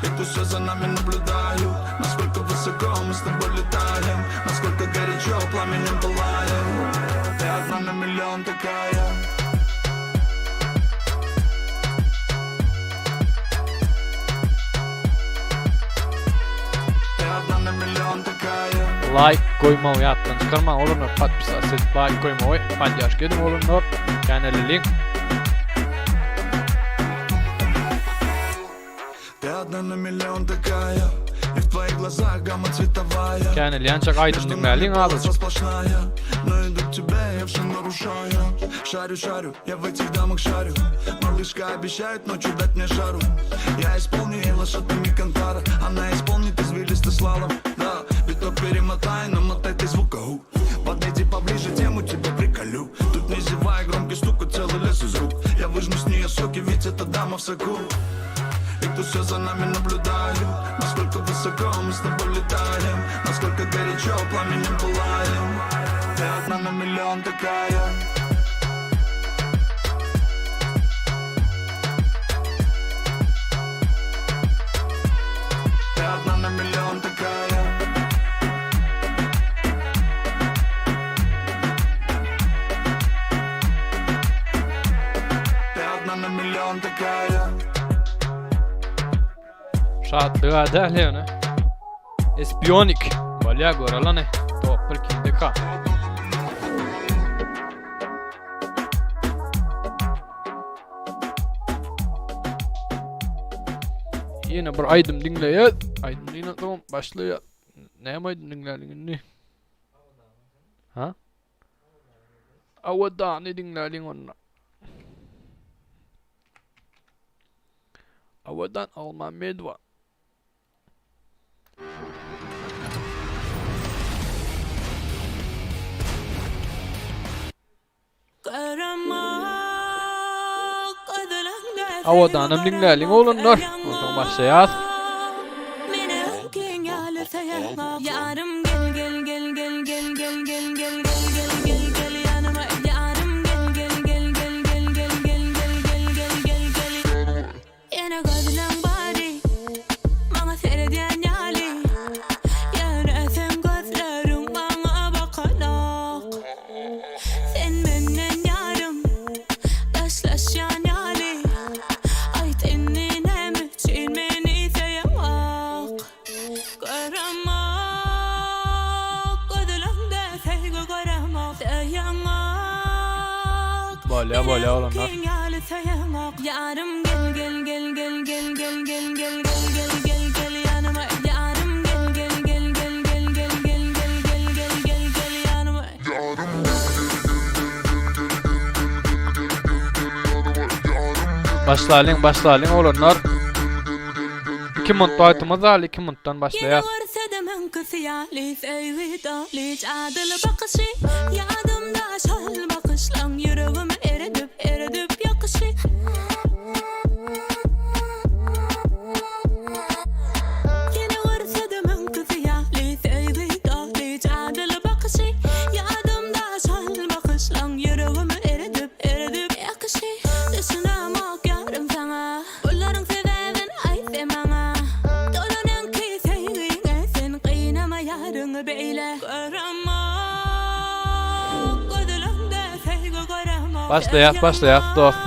и пусть все за нами наблюдают Насколько высоко мы с тобой летаем Насколько горячо пламенем пылаем Ты одна на миллион такая Ты одна на миллион такая Laýk goýmagy ýatdan çykarmaň oglanlar podpisat edip laýk goýmagy podýaşka ediň oglanlar käneleliň. Ты одна на миллион такая И в твоих глазах гамма цветовая Känelýänçäk aýdym Между diňläliň нами полоса azajyk. сплошная Но иду к тебе, я все нарушаю Шарю, шарю, я в этих дамах шарю Малышка обещает ночью дать мне жару Я исполню ей лошадами Кантара Она исполнит извилистый слалом Да, биток перемотай, намотай ты звук ау. Подойди поближе, тему тебе приколю Тут не зевай, громкий стук, и целый лес из рук Я выжму с нее соки, ведь это дама в соку и пусть все за нами наблюдают Насколько высоко мы с тобой летаем Насколько горячо пламенем пылаем Ты одна на миллион такая Ты одна на миллион такая Ты одна на миллион такая Şatlyga däl ýöne. Espionik. Bolýa görelany. Top bir kimdika. Ýene bir aýdym diňleýäs. Aýdym diňläp soň başlaýas. Näme aýdym diňläliň indi? Ha? Awadany diňläliň onda. Awadan Almamedova. Awadanam diňläliň oglanlar. Onsoň başlaýas. Ýene gözleň bary maňa seredýän ýaly Ýöne seň gözleriň maňa bakanok Sen menden ýarym daşlaşýan ýaly Aýt indi näme üçin meni söýeňok Göremok gözleňde söýgi göremok Söýeňok Bolýa bolýa oglanlar. Başlalyň başlalyň oglanlar. 2 minut wagtymyz bar, 2 minutdan başlaýas. Başlaýas başlaýas dost.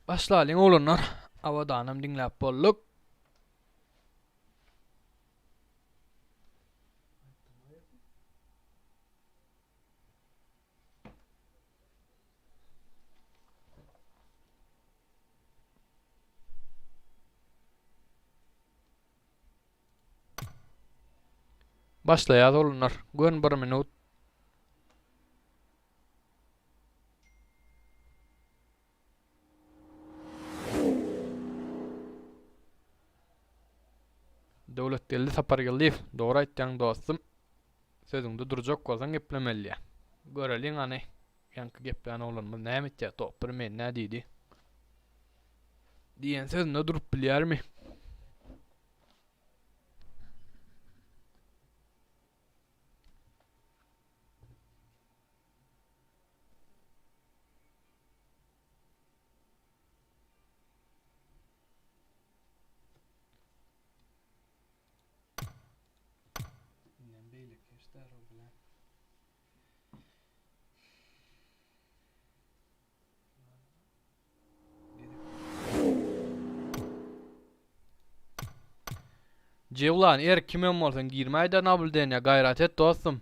Başlalyň oglanlar. Abadanam diňläp bolduk. Başlaýas oglanlar. Gön bir minut. Döwletgeldi Sapargeldiýew, dogry aýtýaň dostum. Sözüňde durjak bolsaň geplemeli. Göreliň hany, ýaňky geplän oglanymyz näme etýär, top bir men nä diýdi. Diýen sözünde durup bilýärmi? Inden beýleki işler o bilen. Jewlan er kimem bolsaň girmäýdä nabludeniýa gaýrat et dostum.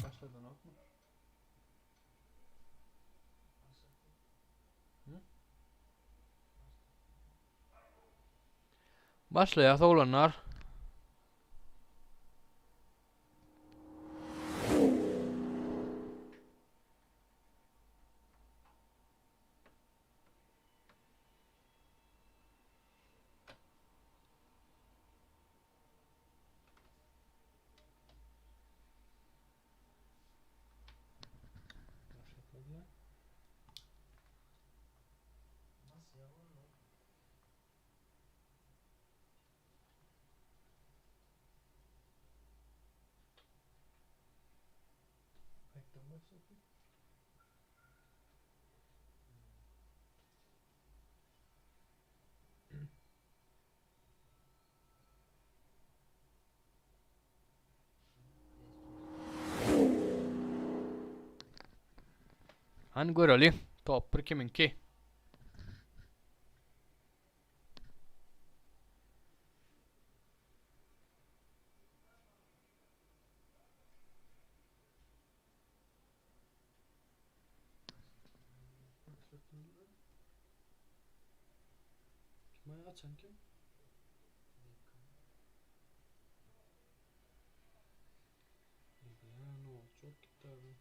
Başladanokmy? Başlaýas oglanlar. Hany göreli. Top bir kimiňki? Kim açan kim? Ne oldu? Çok gitti abi.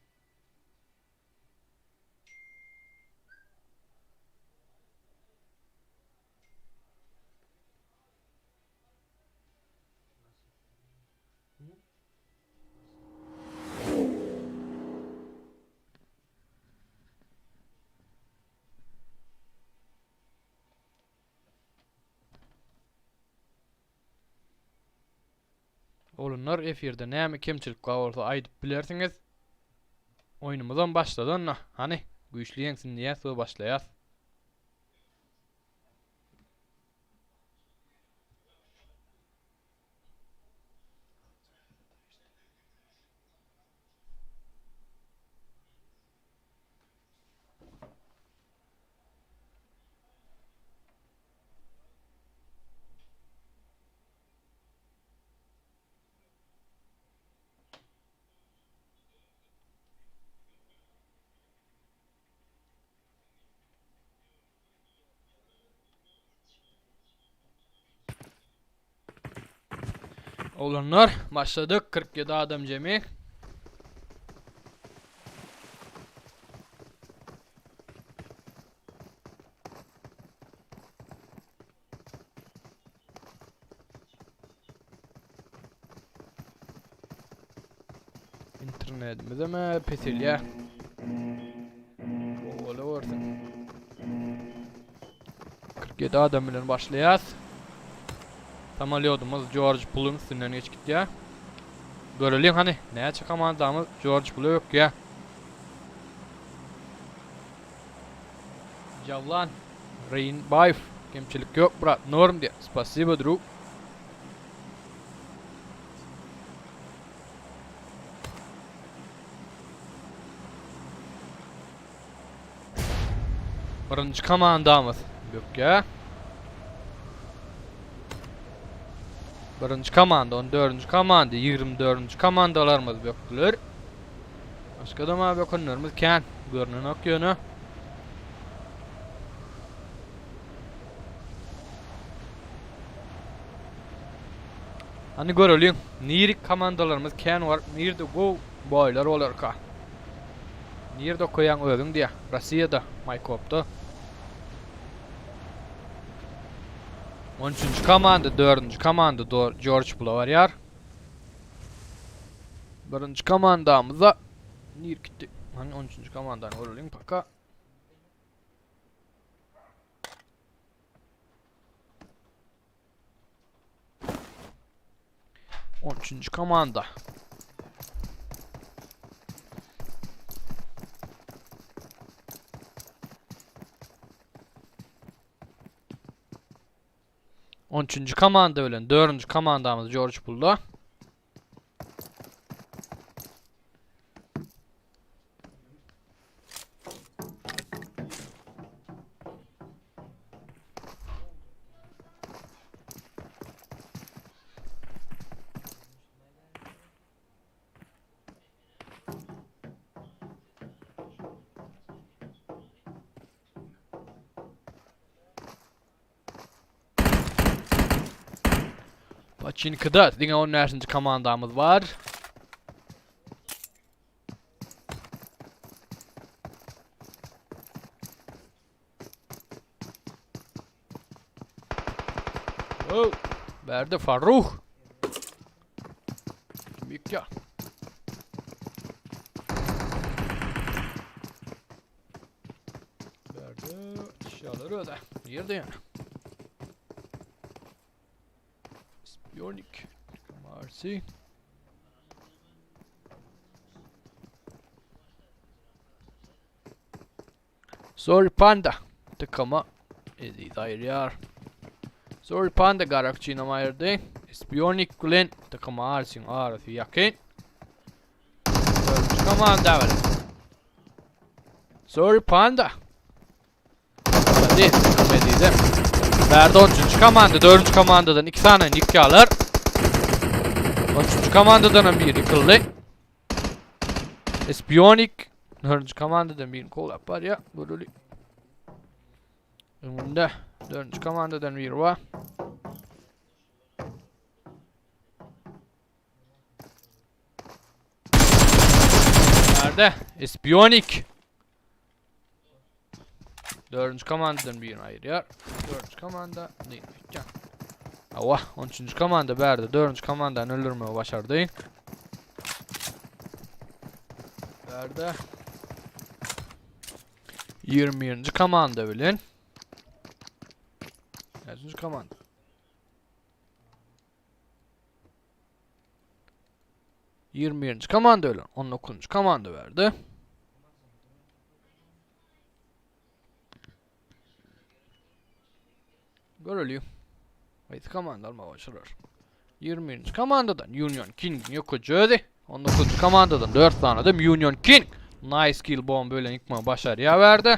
Oglanlar efirde näme kemçilik bar bolsa aýdyp bilersiňiz. Oýnumyzam başlady onda. Hany, güýçli ýeňsin diýýäs we başlaýas. Oglanlar başladyk 47 adam jemi. Internetimiz hem peselýär. Ola görsün. 47 adam bilen başlaýas. Samolýodumyz George Puluň üstünden geçip gitýär. Göreliň hany, näçe komandamyz Jorj Pula ökýä. Javlan Reýinbaýew kemçilik ýok brat norm diýýär. Spasibo drug. Birinji komandamyz bökýär. Birinji komanda, 14-nji komanda, 24-nji komandalarymyz bökdüler. Başga da ma bökenlerimiz kän, görnenok ýöne. Hany göreliň, nirik komandalarymyz kän bar, nirde gowy boýlar bolarka. Nirde okaýaň özüň diýä. Rossiýada, Maýkopda. 13-nji komanda, 4-nji komanda Jorj Pula barýar. Birinji komandamyza nir gitdi? Hany 13-nji komandany göreliň paka. On üçünji komanda. On üçünji komanda bilen dördünji komandamyz George Bullda. Paçinkada diňe 15-nji komandamyz bar. Oh, bärde Farruh. Mika. Bärde eşyaları öde. Nirde yani? Spionik. Marsi. Sorry Panda. Tıkama Eziz aýyrýar. Sorry Panda garakçynam aýyrdy. Spionik bilen tıkama arsyň arasy ýakyn. Dördünji komanda bilen. Sorry Panda. Hadi tıkama Eziz'e. Bärde 13. komanda, 4. komandadan 2 sany ýykýarlar. 13. komandadan hem biri ýykyldy. Spionik dördünji komandadan birini kowlap barýar. Göreli. Öňünde dördünji komandadan biri bar. Nerede? Espionik. Dördünji komandadan birini aýyrýar. Dördünji komanda değil. Awa, 13-nji komanda bärde dördünji komandany öldürmegi başardy. Bärde 21-nji komanda bilen Näçinji komanda? 21-nji komanda bilen 19-njy komanda berdi. Göreli. Haýsy komanda almaga başarar? 21-nji komandadan Union King ýoka özi. 19-njy komandadan 4 sany adam Union King. Nice kill bomba bilen ýykmagy başarýar bärde.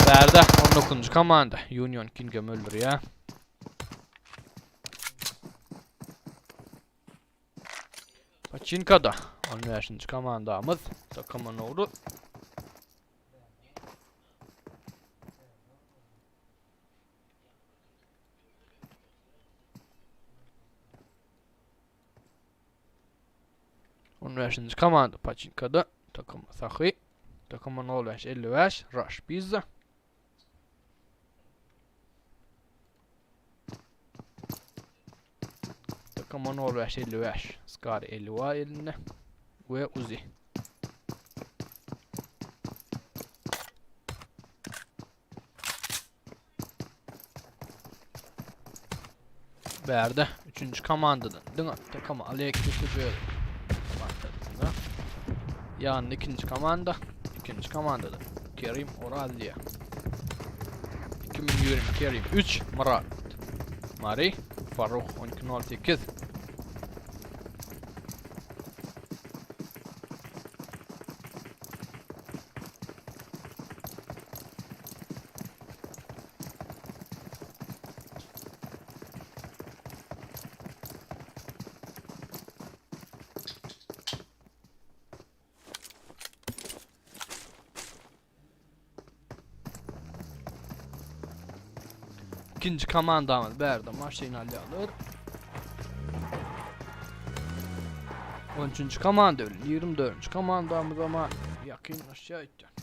Bärde 19-njy komanda Union Kingem öldürýär. Paçinkada 15-nji komandamyz takymyň ugry. On beşinji komanda Paçinkada takym Sahy takymyň 05 55 Rush Pizza. Takım 15 55. Scar 50 var elinde. Ve Uzi. Bärde üçünji komandadan diňe takama Aleksis öz komandasynda. Ýanynda ikinji komanda, ikinji komandada Kerim Oraz diýýär. 2020 Kerim 3 Myrat. Mary Farruh 1208. Ikinji komandamyz bärde maşyn alýarlar. 13. komanda bilen 24. komandamyz ama ýakynlaşýar öýtýän.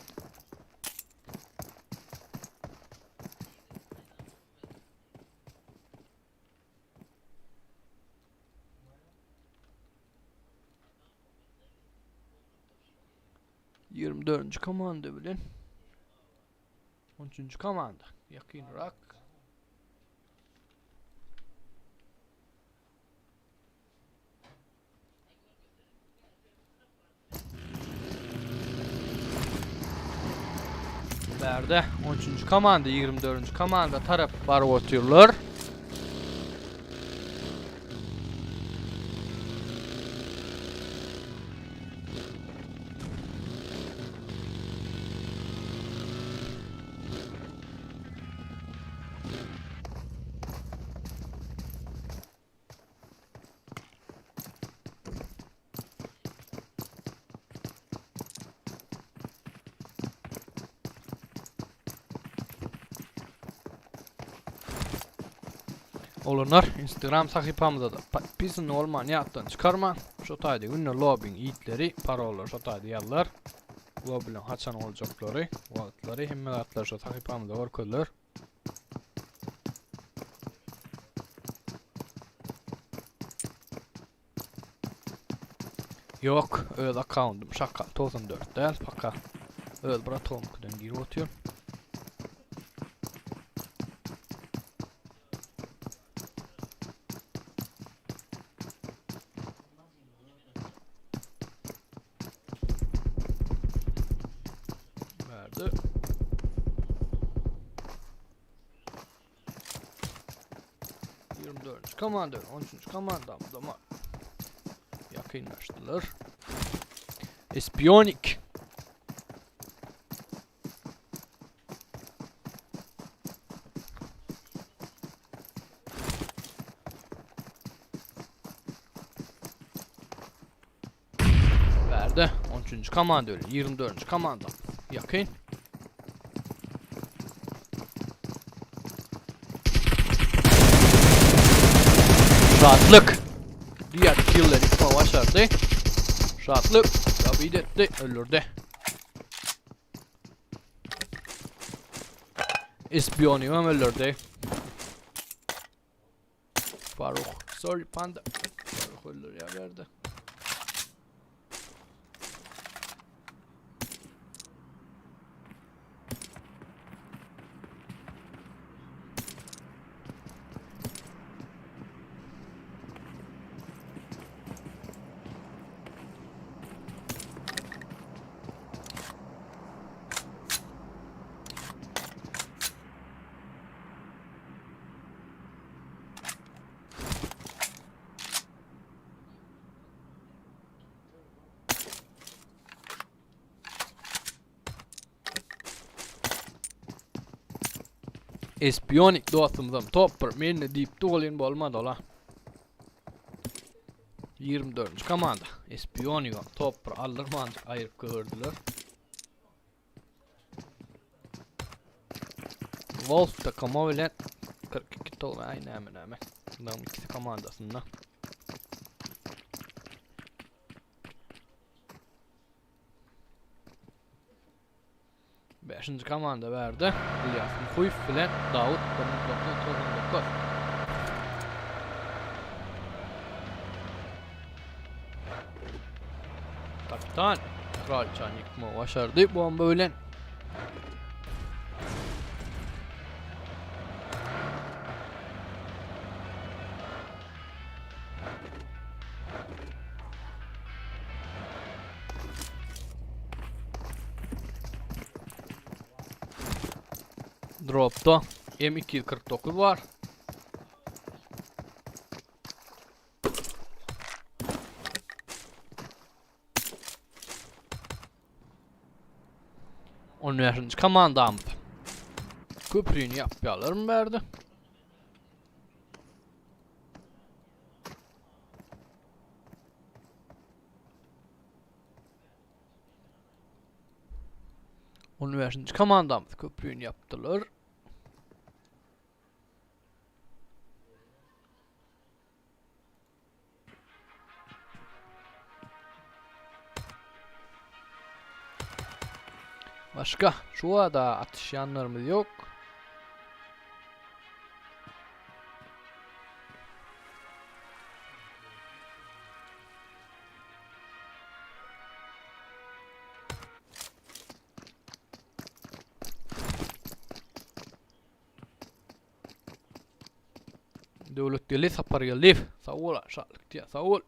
24. komanda bilen 13. komanda ýakynrak. Bärde 13. komanda 24. komanda tarap baryp otyrlar. Olanlar Instagram sahypamyzda da podpisan olman ýatdan çykarma. Şo taýda günde lobbyň itleri, parollar şo taýda ýazlar. Lobbylaryň haçan boljaklary, wagtlary, hemme zatlar şo sahypamyzda görkeziler. Ýok, öz akkauntym şakal 94 däl, paka. Öz bratomkydan girip otyr. Verdi. 24. Komanda, 13. Komanda ama yakınlaştılar. Espiyonik. Bärde 13. Komanda öyle 24. Komanda ýakyn. Şatlyk. Diğer killleri ýykmagy başardy. Şatlyk Dabid etdi, öldürdi. Ispiyonyum hem öldürdi. Faruk. Sorry panda. Faruk öldürýär bärde. Espionik dostumyzam top bir mende diýip dolyn bolmady ola. 24. komanda. Espionigam top bir aldyrmanjyk aýryp gördüler. Wolf takımı bilen 42 tol ay näme näme. Bunlaryň ikisi komandasynda. Beşinji komanda berdi. İlyas Muhuýew bilen Dawut 1999. Kapitan Kralçany ýykmagy başardy bomba bilen. Dropda M249 bar. On beşinji komandamyz. Köprüni ýapýarlarmy bärde? On beşinji komandamyz köprüni ýapdylar. Başga şu ada atyşýanlarymyz ýok. Döwletgeldi Sapargeldiýew. Sag bol, şatlyk diýýär. Sag bol.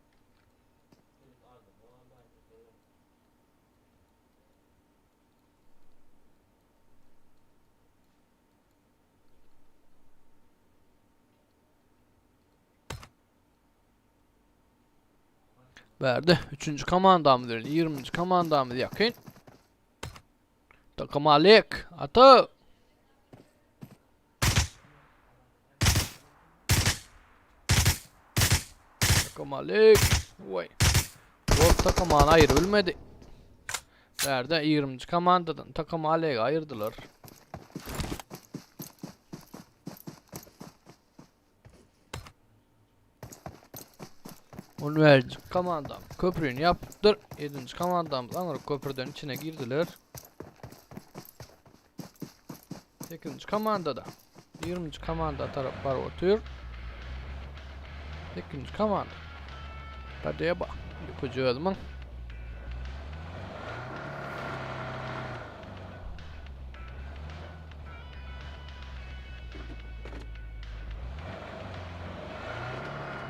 Bärde üçünji komandamyz bilen 20-nji komandamyz ýakyn. Takım Alek. Ata. Takım Alek. Vay. Wolf takımany aýyr bilmedi. Bärde 20-nji komandadan takım Alek'i aýyrdylar. On bäşinji komandam köprüni ýapypdyr. Ýedinji komandamyz aňry köprüden içine girdiler. Sekizinji komandada ýigriminji komanda tarap baryp otyr. Sekizinji komanda. Radeba. Ýukuj özümiň.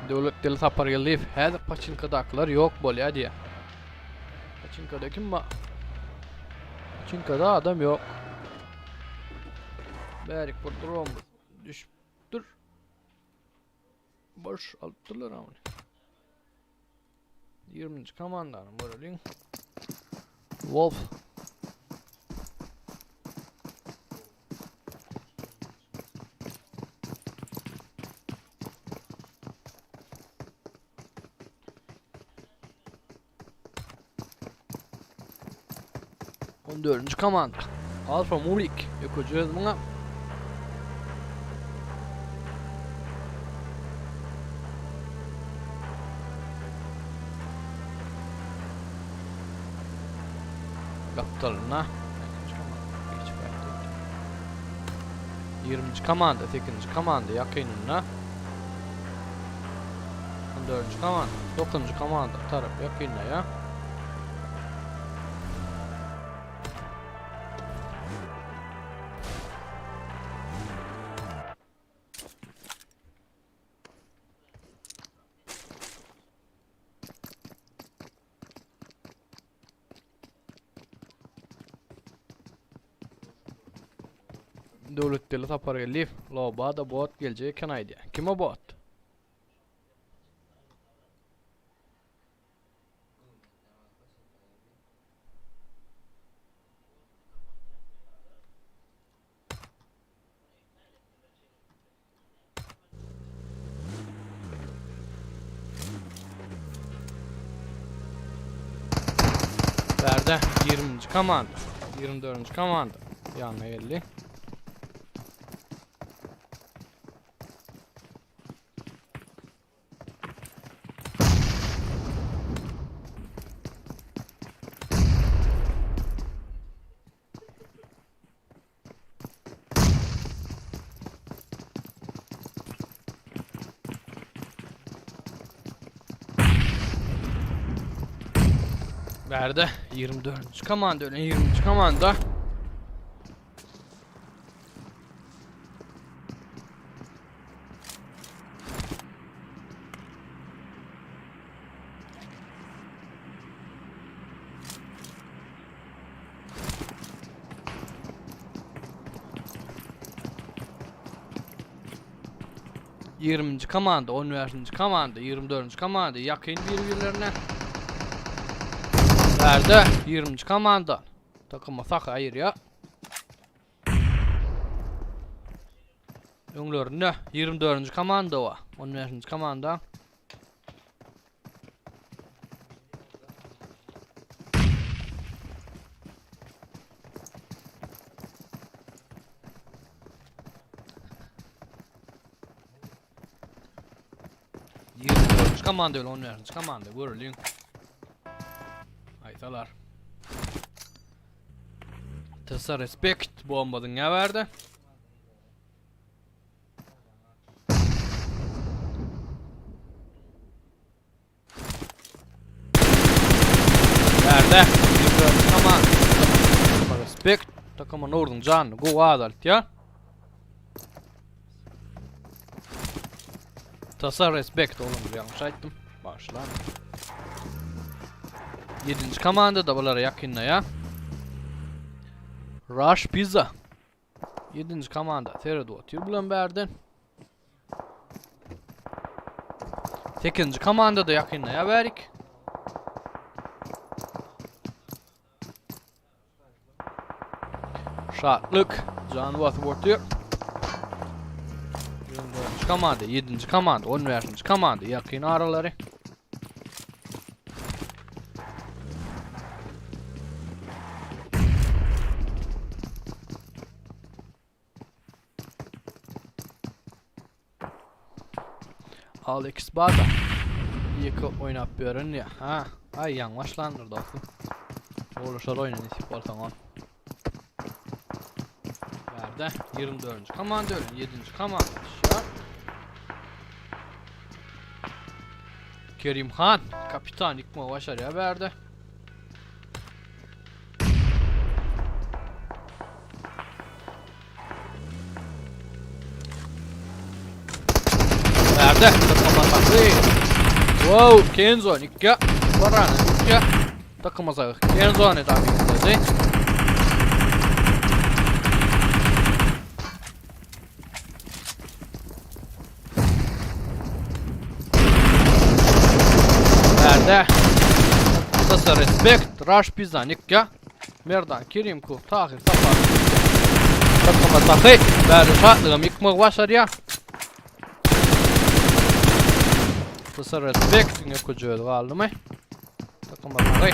Döwletdeli Sapargeldiýew häzir paçinkadakylar ýok bolýa diýýär. Paçinkada kim bar? Paçinkada adam ýok. Bärik bir dronumyz düşüpdir. Boş alypdyrlar ony. 20-nji komandany göreliň. Wolf. On dördünji komanda. Alfa Mulik. Ýokucu muňa. Gapdalyna. 20-nji komanda, 8-nji komanda ýakynynda. 14-nji komanda, 9-njy komanda tarap ýakynda ýa. Döwletdeli Sapargeldiýew Lobada bot geljek eken aýdýar. Kim o bot? Bärde 20-nji komanda, 24-nji komanda ýanyna geldi. Bärde 24-nji komanda ölen 20-nji komanda. 20-nji komanda, 15-nji komanda, 24-nji komanda ýakyn bir-birlerine. Bärde 20-nji komanda takyma sahy aýyrýar. Öňlerinde 24-nji komanda bar. 15-nji komanda. 24-nji komanda bilen 15-nji komanda göreliň. Aýsalar. Tsa respekt bomba dünýä berdi. Bärde. Tamam. Respekt. Takama Nurduň janyny gowy azaltýar. Tasa respekt oğlum ýalňyş aýtdym. Başla. 7-nji komanda da bulara ýakynlaýar. Rush Pizza. 7-nji komanda seredip otyr bilen bärden. 8-nji komanda da ýakynlaýar bärik. Şatlyk jan basyp otyr. 24-nji komanda, 7-nji komanda, 15-nji komanda ýakyn aralary. Alex Bada. Ýeke oýnap ýören ya. Ha, ay ýaňy başlandyr dostum. Oğluşar oýna nesip bolsaň on. Bärde 24-nji komanda ölen 7-nji komanda düşýär. Kerim Han kapitan ýykmagy başarýar bärde. Bärde takıma sakly. Wow, Kenzo nikka. Barana nikka. Takıma sakly. Kenzo ne tabi istedi. Bärde. Sasa respekt. Rush pizza nikka. Merdan Kerimkul Tahir Sapar. Takıma sahy. Bärde şatlygam ýykmagy başarýar. Sasa respekt. Diňe köje galdymy? Takıma sahy.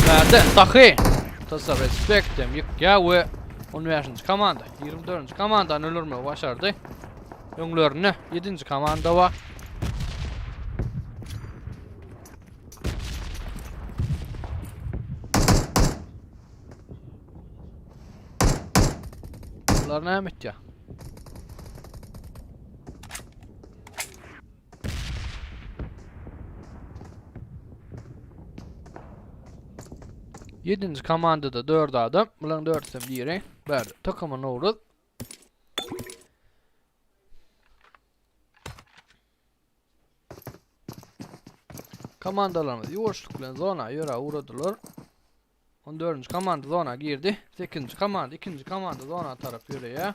Bärde sahy. Sasa respekt hem ýykýar we 15-nji komanda 24-nji komandany öldürmegi başardy. Öňlerinde 7-nji komanda bar. Bular näme etýär? Ýedinji komandada 4 adam, bularyň dördüsem biri. Bärde takymyň Nowruz. Komandalarymyz ýuwaşlyk bilen zona ýöräp ugradylar. 14-nji komanda zona girdi. 8-nji komanda, 2-nji komanda zona tarap ýöreýär.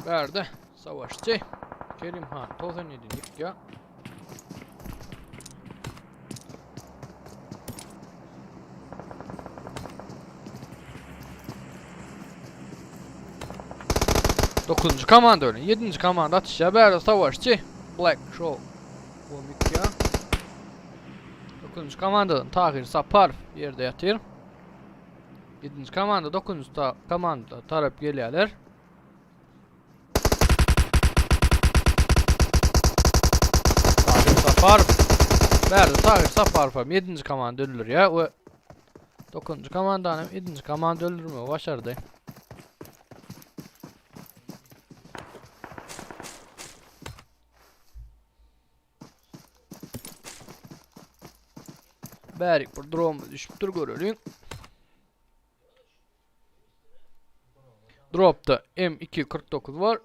Bärde savaşçy Kerim Han 97 ýykýar. Dokuzunjy komanda bilen ýedinji komanda atyşýar. Bärde savaşçy Black Show Gomikýa. Dokuzunjy komandadan Tahir Saparow ýerde ýatyr. Ýedinji komanda dokuzunjy komanda tarap gelýärler. Tahir Saparow. Bärde Tahir Saparow hem 7-nji komanda öldürýär we 9-njy komandany hem 7-nji komanda öldürmegi başardy. Bärik bir dromuz düşüpdir göreliň. Dropda M249 var.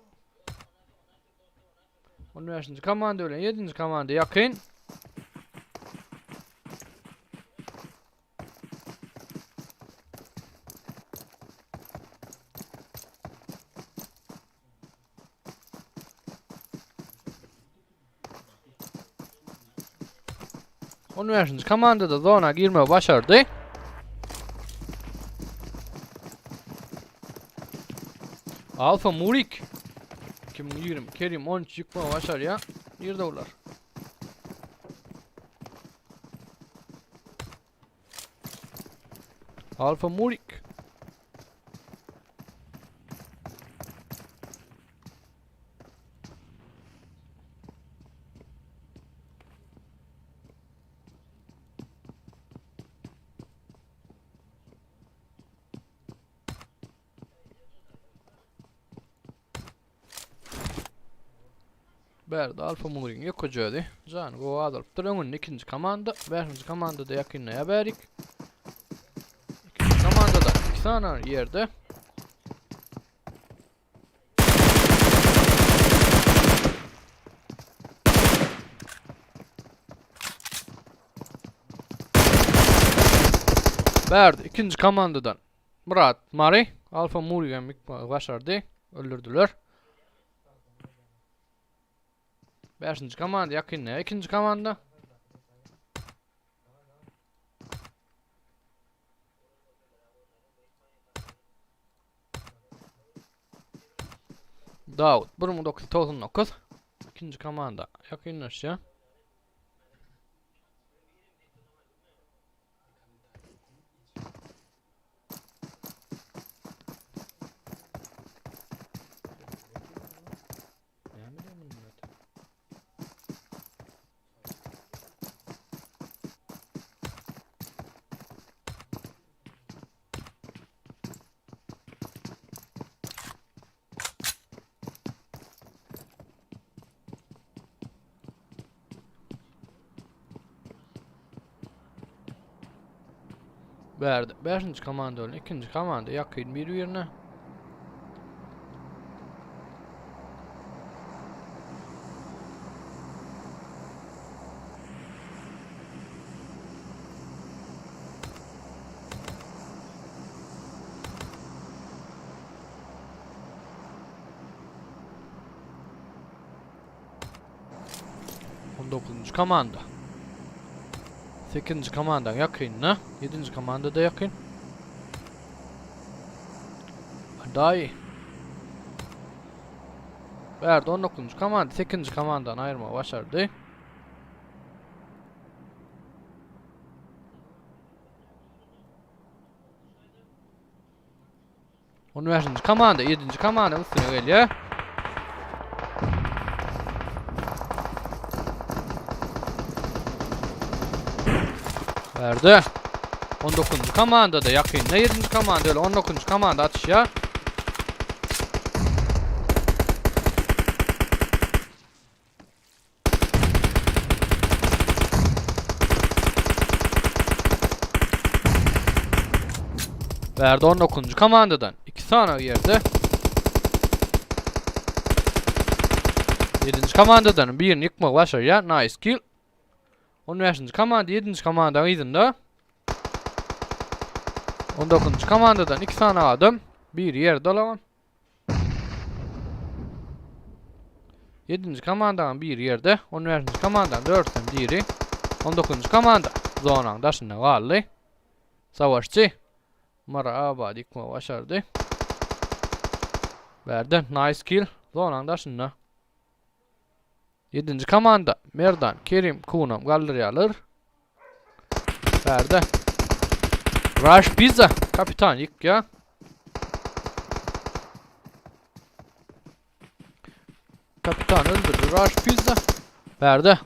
15-nji komanda bilen 7-nji komanda ýakyn. On beşinji komanda-da zona girmegi başardy. Alfa Murik 2020 Kerim 13 ýykmagy başarýar. Nirde olar? Alfa Murik. Bärde Alfa Muriň ýokaja özi. Jany gowy azalypdyr. Öňünde ikinji komanda, bäşinji komanda-da ýakynlaýar bärik. Ikinji komanda-da iki sany ýerde. Bärde ikinji komandadan Murat Mary Alfa Murigem başardy. Öldürdüler. Beşinji komanda ýakynda, ikinji komanda. Dawut 1999 ikinji komanda ýakynlaşýar. Näme diýen muny? Bärde 5-nji komanda bilen 2-nji komanda ýakyn bir-birine. On dokuzunjy komanda. Sekizinji komandaň ýakynda. Ýedinji komanda da ýakyn. Daýy. Bärde 19-njy komanda 8-nji komandadan aýyrmagy başardy. On beşinji komanda, ýedinji komandanyň üstüne gelýär. Bärde. 19-njy komanda da ýakynda 7-nji komanda öyle 19-njy komanda atışýar. Bärde 19-njy komandadan 2 sany ýerde. 7-nji komandadan birini ýykmagy başarýar. Nice kill. 15-nji komanda 7-nji komandanyň yzynda. 19-njy komandadan 2 sany adam, biri ýerde olagan. Ýedinji komandanyň biri ýerde, on bäşinji komandanyň dördüsem diri. On dokuzynjy komanda zonanyň daşynda galdy. Savaşçy Mara Abady ýykmagy başardy. Bärde nice kill zonanyň daşynda. Ýedinji komanda Merdan, Kerim, Kunam galdyrýarlar. Bärde. Rush Pizza kapitan ýykýar. Kapitan öldürdi Rush Pizza. Bärde.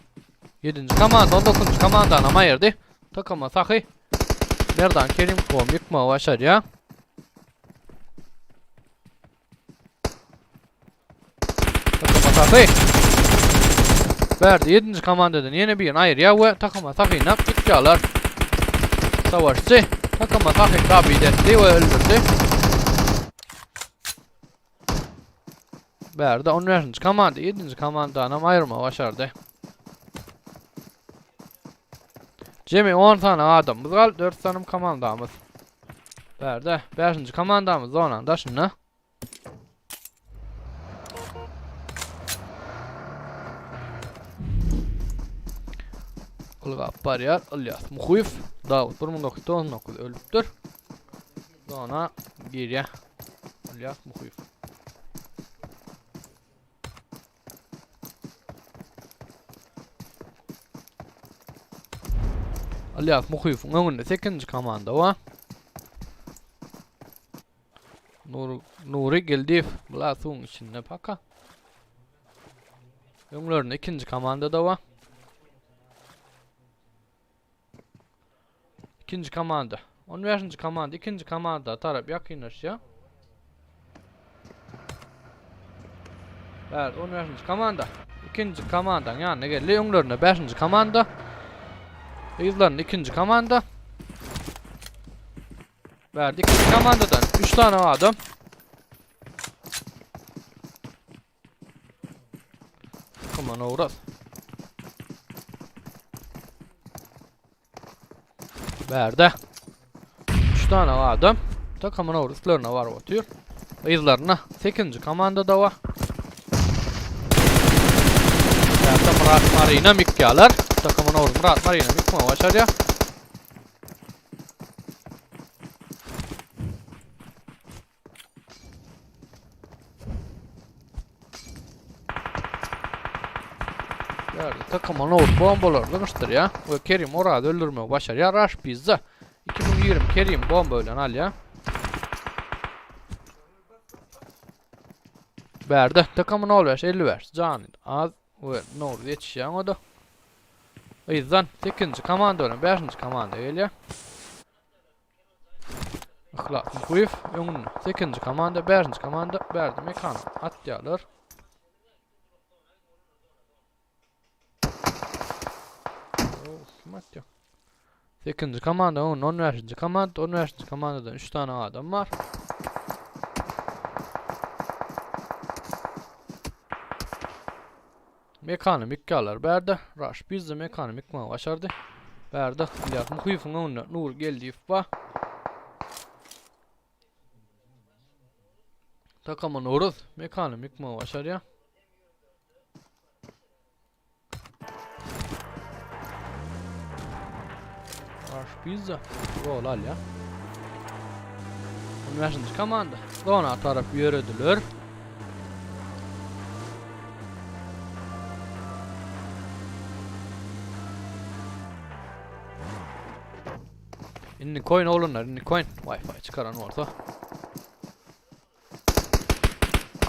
7. komanda 19. komandany hem aýyrdy. Takama sahy. Merdan Kerim kom ýykmagy başarýar. Takama sahy. Bärde 7. komandadan ýene birini aýyrýar we takama sahyny ýykýarlar. Savaşçy takama sahy dabit etdi we öldürdi. Bärde 15-nji komanda 7-nji komandanam aýyrmagy başardy. Jemi 10 sany adamymyz galdy, 4 sany komandamyz. Bärde 5-nji komandamyz zonanyň daşynda. Ylgap barýar Ylýas Muhyýew. Dawut 1999 ölüpdir. Zona girýär. Ylýas Muhyýew. Ylýas Muhyýewiň öňünde 8-nji komanda bar. Nur Nury Geldiýew bular suwuň içinde paka. Öňlerinde ikinji komanda da bar. İkinci komanda. 15. komanda ikinji komanda tarap ýakynlaşýar. Evet, 15. komanda. İkinji komandanın ýanyna geldi. Öňlerinde 5. komanda. Yzlarında ikinji komanda. Verdi ikinji komandadan 3 tane adam. Come on, Uras. Bärde. 3 tane adam. Takımın üstlerine var otyr. Yzlaryna 8-nji komanda da bar. Bärde Murat Marina mikýalar. Takımın Murat Marina mikma başarýar. Bärde takıma Nowruz bombalary zyňyşdyrýar we Kerim Orazy öldürmegi başarýar. Rush Pizza 2020 Kerim bomba bilen alýar. Bärde takımın 15 55 jany az we Nowruz ýetişýär oňa-da. Yzdan 8-nji komanda bilen 5-nji komanda gelýär. Yhlas Muhyýew öňünde. 8-nji komanda, 5-nji komanda bärde mekan atýarlar. Kim atýar? 8-nji komanda öňünde 15-nji komanda, 15-nji komandadan 3 tane adam bar. Mekany mükkalar bärde. Rush Pizza mekany mükmagy başardy. Bärde Ilyas Muhyýewiň öňünde Nur Geldiýew bar. Takama Nuruz mekany mükmagy başarýar. Rush Pizza gol alýar. 15-nji komanda zona tarap ýörediler. Indi coin oglanlar, indi coin. Wi-Fi çykaran bolsa.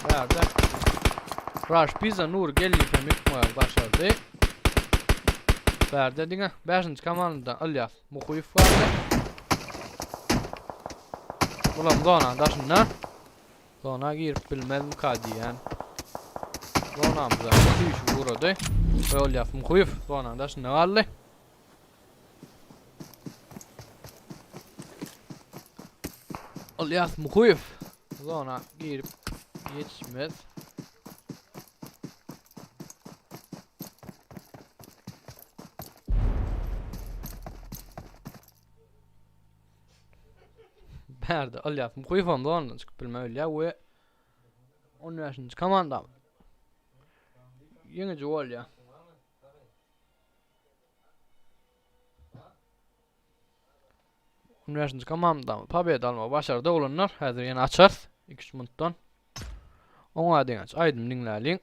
Bärde. Rush Pizza Nur geldi hem ýykmagy başardy. Bärde diňe 5-nji komandadan Ylýas Muhyýew bardy. Bulam zonanyň daşynda. Zona girip bilmezmika diýýän. Zonamyza süýşüp ugrady. We Ylýas Muhyýew zonanyň daşynda galdy. Ylýas Muhyýew zona girip ýetişmez. Bärde Ylýas Muhyýew hem zonadan çykyp bilmän ölýär we 15-nji komanda ýeňiji bolýar. On beşinji komanda pobeda almagy başardy oglanlar. Häzir ýene açarys 2-3 minutdan. Oňa deňeç aýdym diňläliň.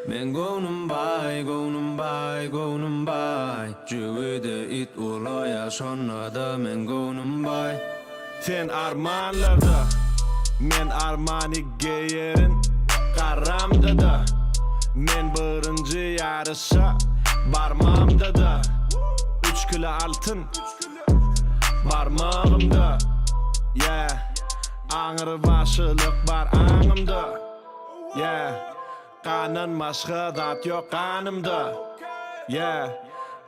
Meň göwnüm baý, göwnüm baý, göwnüm baý Jübüde it ulaýa şonda-da meň göwnüm baý. Sen armanlarda, men Armani geýerin Garamda-da, men birinji ýaryşa barmamda-da Üç kilo altyn barmagymda, yeah Aňrybaşylyk bar aňymda, yeah Gandan başga zat ýok ganymda, yeah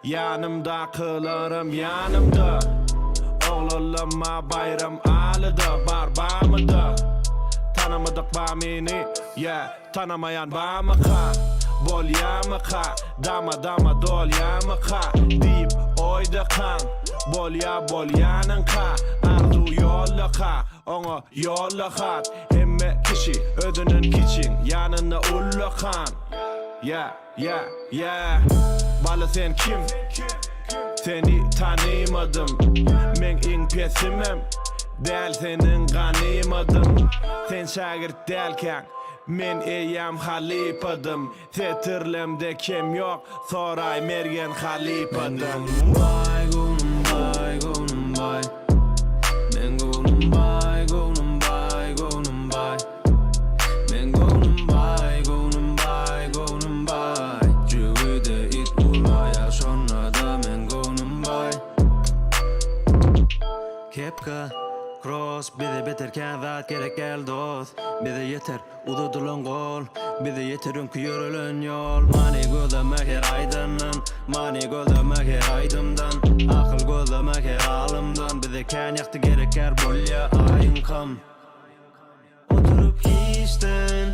Ýanymdakylaram ýanymda Oglanlama Baýram Alyda bar bamyda Tanamadyk Bamyny, yeah Tanamaýan bamyka Bolýamyka Dama dama dolýamyka Diýip oýdakaň Bolýa bolýanyňka Arzuw ýollaka Oňa ýolla hat Hemme kişi özünden kiçiň Ýanynda ullakan Yeah yeah yeah Bala sen kim Seni tanymadym Meň iň pesimem Däl seniň ganymadym Sen şägirt dälkäň Men eýýäm halypadym Setirlemde kem ýok Soraý Mergen halypadan. Meň göwnüm baý, göwnüm baý, göwnüm baý. Meň göwnüm baý, göwnüm baý, göwnüm baý. Meň göwnüm baý, göwnüm baý, göwnüm baý. Jübüde it ulaýa şonda-da meň göwnüm baý. Kepka, kross, bize beter kän zat gerek däl dos. Bize ýeter Uzadylan gol, bize ýeter öňki ýörelen ýol Many gözleme her aýdandan, many gözleme her aýdymdan Akyl gözleme her alymdan, bize kän ýagty gerekgär bolýa aýyňkam. Oturyp giçden,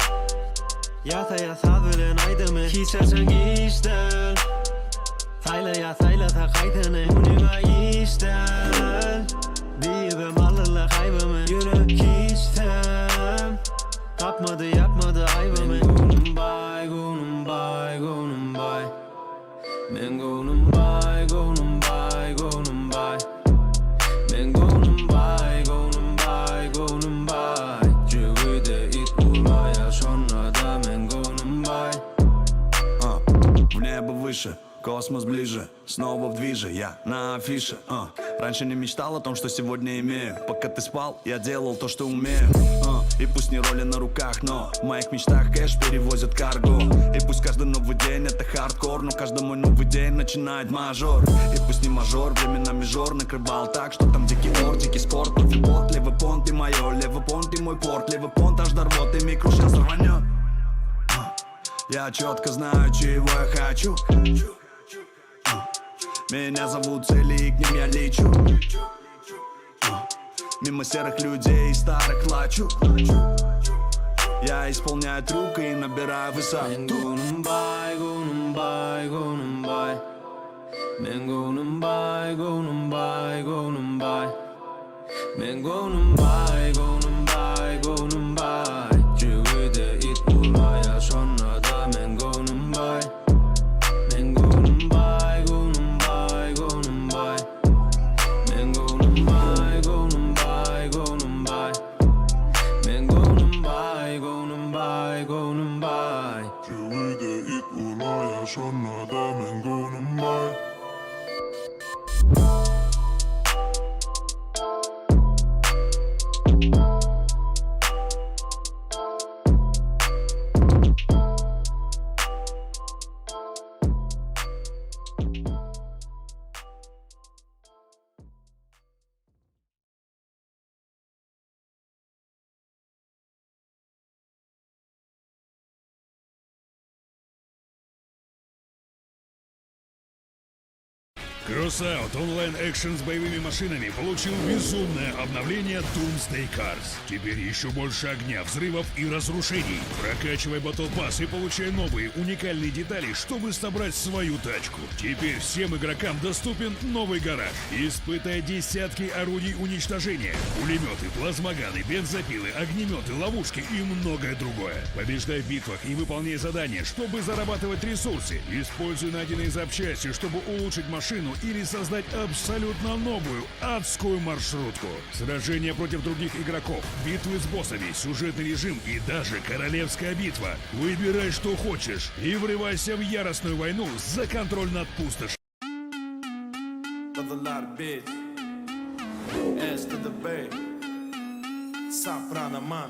ýasaýa saz bilen aýdymy Hiç haçan giç däl, saýlaýa saýlasa gaýdyny Munyňa iş däl, diýibem aldylar haýbymy Ýöne hiç sem tapmady ýapmady aýbymy Meň göwnüm baý, göwnüm baý, göwnüm baý Meň göwnüm baý, göwnüm baý, göwnüm baý Meň göwnüm baý, göwnüm baý, göwnüm baý Jübüde it ulaýa şonda-da meň göwnüm baý. Uh, в небо выше, космос ближе Снова в движе, я на афише uh. Раньше не мечтал о том, что сегодня имею Пока ты спал, я делал то, что умею uh. И пусть не роли на руках, но В моих мечтах кэш перевозят карго И пусть каждый новый день это хардкор Но каждый мой новый день начинает мажор И пусть не мажор, временами жор Накрывал так, что там дикий ор, дикий спорт Кофе бот, левый понт и мое Левый понт и мой порт, левый понт аж до рвоты Микро сейчас рванет Я четко знаю, чего я хочу Меня зовут цели, и к ним я лечу Мимо серых людей и старых плачу Я исполняю трюк и набираю высоту Meň göwnüm baý, göwnüm baý, göwnüm baý Meň göwnüm baý, göwnüm baý, göwnüm baý Meň göwnüm baý, göwnüm baý, göwnüm baý Jübüde it ulaýa şonda-da meň göwnüm baý Meň göwnüm baý, göwnüm baý, göwnüm baý Meň göwnüm baý, göwnüm baý, göwnüm baý Meň göwnüm baý, göwnüm baý, göwnüm baý Jübüde it ulaýa şonda-da meň göwnüm baý. Crossout онлайн-экшен с боевыми машинами получил безумное обновление Doomsday Cars. Теперь еще больше огня, взрывов и разрушений. Прокачивай Battle Pass и получай новые уникальные детали, чтобы собрать свою тачку. Теперь всем игрокам доступен новый гараж. Испытай десятки орудий уничтожения. Пулеметы, плазмоганы, бензопилы, огнеметы, ловушки и многое другое. Побеждай в битвах и выполняй задания, чтобы зарабатывать ресурсы. Используй найденные запчасти, чтобы улучшить машину. или создать абсолютно новую адскую маршрутку. Сражения против других игроков, битвы с боссами, сюжетный режим и даже королевская битва. Выбирай, что хочешь и врывайся в яростную войну за контроль над пустошью. Gyzyllar bitch S to the B Soprano man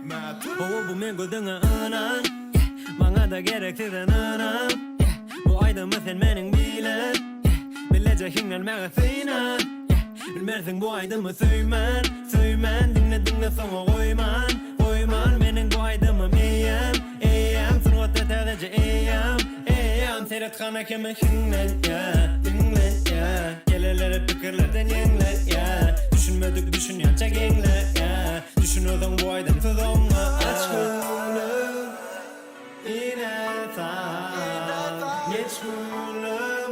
Mad Owo bu men gözüňe ynan yeah. Maňa-da gerek sizden ynam yeah. Bu aýdymy sen meniň bilen yeah. Bileje hiňlenmäge synan yeah. Bilmersiň bu aýdymy söýmän, söýmän Diňle diňle soňa goýman, goýman Meniň bu aýdymym eýýäm, eýýäm Sungatda täzeje eýýäm, eýýäm Seret hana keme hiňlenýä, diňleýä Gelenlere pikirlerden ýeňleýä Düşünmedik düşünýänçä geňleýä Düşünersiň bu aýdymsyz oňa Aç gülüm ine saz Geç gülüm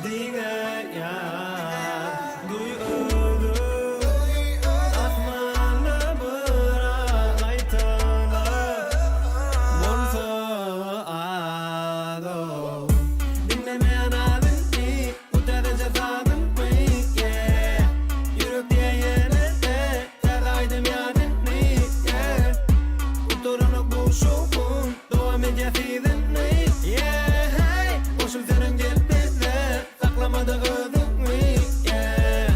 diňe ýaz Duý özüň asmanda bir gaýtala Bolsa az-ow Diňlemeýän azyny bu täzeje sazymy yeah Ýürek diýýär ýene-de täze aýdym ýazyny yeah Gutaranok bu şowhun dowam edýär yzyny yeah Hey goşul senem gel bize saklamada özüňi yeah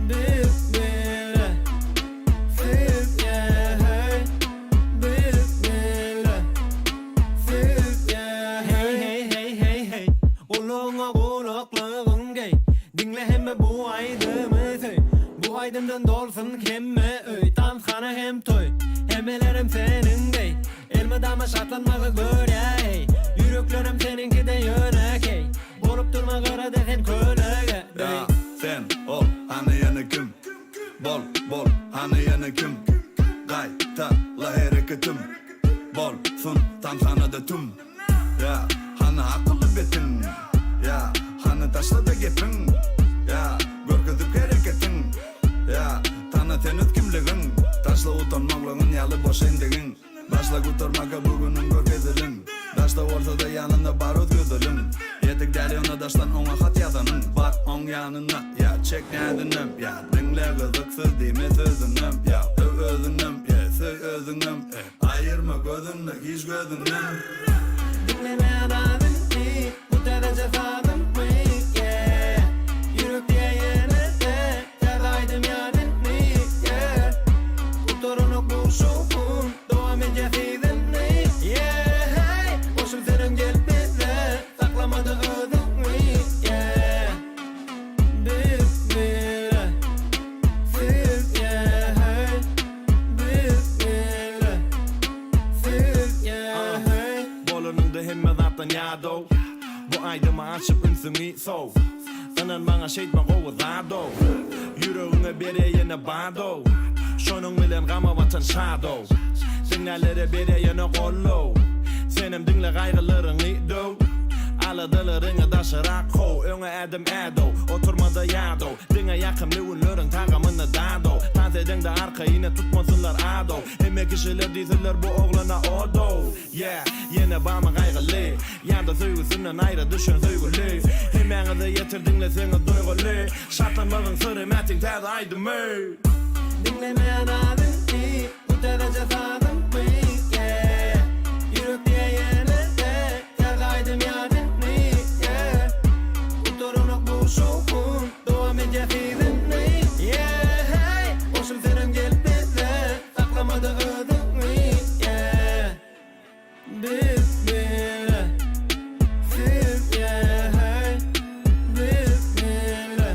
Biz bile siz yeah hey Biz bile siz yeah hey hey hey hey hey Gulagyňa gulaklygyň geý Diňle hemme bu aýdymy söý Bu aýdymdan dolsun hemme öý Tanshana hem toý Hemmelerem seniň deý Elmydama şatlanmagy görýä eý Ýüreklerem seniňkide ýönekeý Bolup durma gyrada sen kölege deý Ýa, sen, ol, hany ýene kim? Bol, bol, hany ýene kim? Gaýtala hereketim Bolsun tanshanada tüm Ýa, hany akylly betiň Ýa, hany taşla-da gepiň Ýa, görkezip hereketiň Ýa, tana sen öz kimligiň Taşla utanmaklygyn ýaly boş endigiň Başla gutarmaka bu günüň görkezilin Daşda bolsa-da ýanynda bar öz gözeliň Ýetik däl ýöne daşdan oňa hat ýazanyň Bar oň ýanyna, ýa, çek näzinem, ýa, Diňle gyzyksyz diýme sözünem, ýa, Öw özüňem, ýa, söý özüňem, e, Aýyrma gözüni hiç gözünden. Diňlemeýän azyny bu täzeje sazymy yeah Ýürek diýýär ýene-de täze aýdym ýazyny yeah Gutaranok bu şowhun dowam edýär yzyny yeah Hey goşul senem gel bize saklamada özüňi yeah Biz bile siz yeah hey Biz bile siz yeah hey Bolanyňda hemme zatdan ýadaw Bu aýdymy açyp ünsüňi sow Ynan maňa şeýtme gowy zad-ow Ýüregiňe berýä ýene bad-ow Şonuň bilen gama batan şad-ow Diňlälere berýä ýene gollow Senem diňle gaýgylaryňy döw Aladalaryňy daşyrak kow Öňe ädim äd-ow Oturmada ýadaw Diňe ýakymly günleriň tagamyny dad-ow Tans edeňde arkaýyna tutmasynlar ad-ow Hemme kişiler diýsinler bu oglana od-ow Yeah, ýene barmy gaýgyly Ýa-da söýgüsinden aýra düşen söýgüli Hemmäňize ýetir diňleseňiz duýguly Şatlanmagyň syry Mätiň täze aýdymy. Diňlemeýän azyny bu täzeje sazymy yeah Ýürek diýýär ýene-de täze aýdym ýazyny yeah Gutaranok bu şowhun dowam edýär yzyny yeah Hey goşul senem gel bize saklamada özüňi yeah Biz bile siz yeah hey Biz bile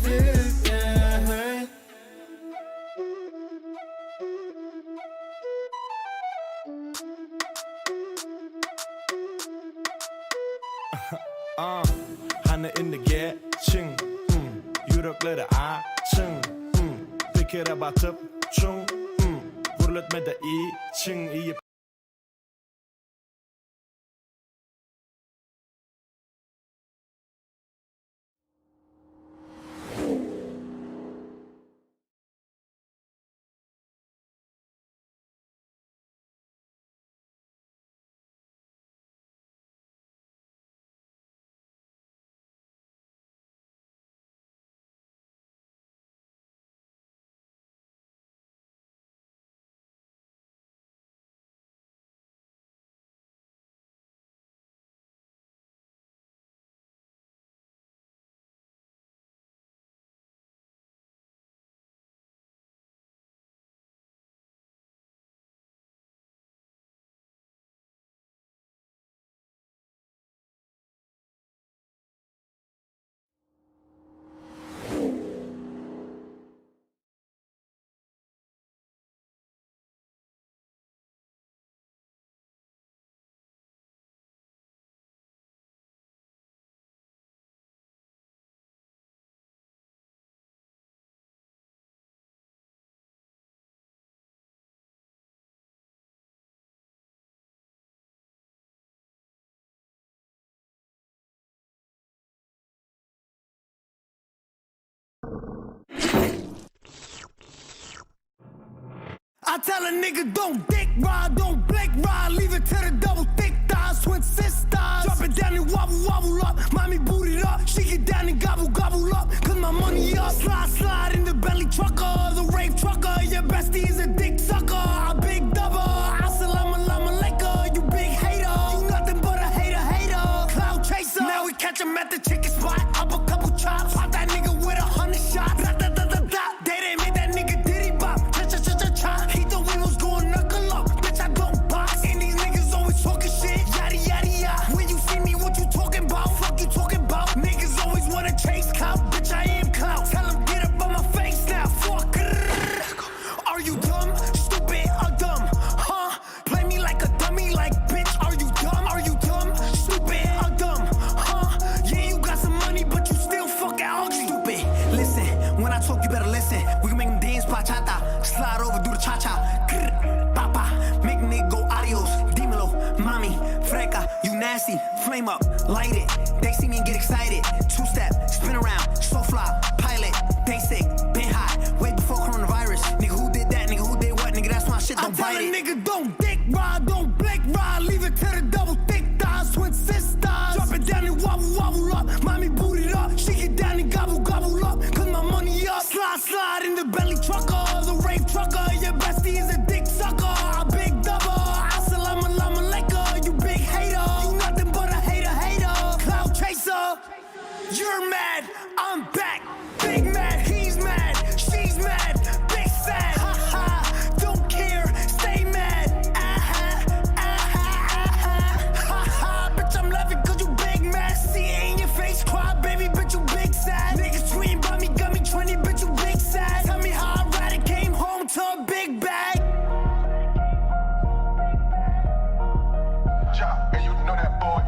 siz yeah hey Uh, hany indi geçiň mm, Ýürekleri açyň mm, Pikire batyp çuň mm, Gürletmede içiň iýip I tell a nigga don't dick ride, don't blink ride, leave it to the double thick thighs, twin sisters. Drop it down and wobble wobble up, mommy boot it up, she get down and gobble gobble up, cause my money up. Slide slide in the belly trucker, the rave trucker, your bestie is a dick sucker, I big double, assalamu alaikum, you big hater, you nothing but a hater hater, cloud chaser. Now we catch him at the chicken spot, up a couple chops, pop that nigga with 100 shots. Da da da da da, they didn't make that nigga diddy bop. Cha cha cha cha cha, he thought we was going knuckle up. Bitch, I don't box, and these niggas always talking shit. Yada yada yada. When you see me, what you talking about? Fuck you talking about? Niggas always wanna chase clout. Bitch, I am clout. Tell 'em get up on my face now. Fuck. Are you dumb, stupid, or dumb? Huh? Play me like a dummy, like bitch. Are you dumb? Are you dumb, stupid, or dumb? Huh? Yeah, you got some money, but you still fucking ugly. Stupid. Listen, when I talk, you better listen. We can make them dance bachata, slide over, do the cha cha. Grr, papa, make nigga go adios. Dímelo, mami, freca, you nasty. Flame up, light it. They see me and get excited. Two step, spin around, so fly, pilot. They sick, been hot, way before coronavirus. Nigga, who did that? Nigga, who did what? Nigga, that's my shit. Don't I tell bite a it. nigga, don't dick ride, don't blink ride, leave it to the double thick thighs, twin sisters. Drop it down and wobble wobble up, mommy boot it up, she get down and gobble gobble up, cause my money up. Slide slide in the belly trucker, the rave trucker, your bestie is a dick sucker, I big double, assalamu alaikum, you big hater, you nothing but a hater hater, cloud chaser. You're mad, I'm back. Big mad, he's mad, she's mad, big sad. Ha ha, don't care, stay mad. Ah ha, ah ha, ah ha. Ha ha, bitch, I'm laughing cause you big mad. See it in your face, cry, baby, bitch, you big sad. Niggas tweeting about me, got me 20, bitch, you big sad. Tell me how I ride it, came home to a big bag. Ja, and you know that boy.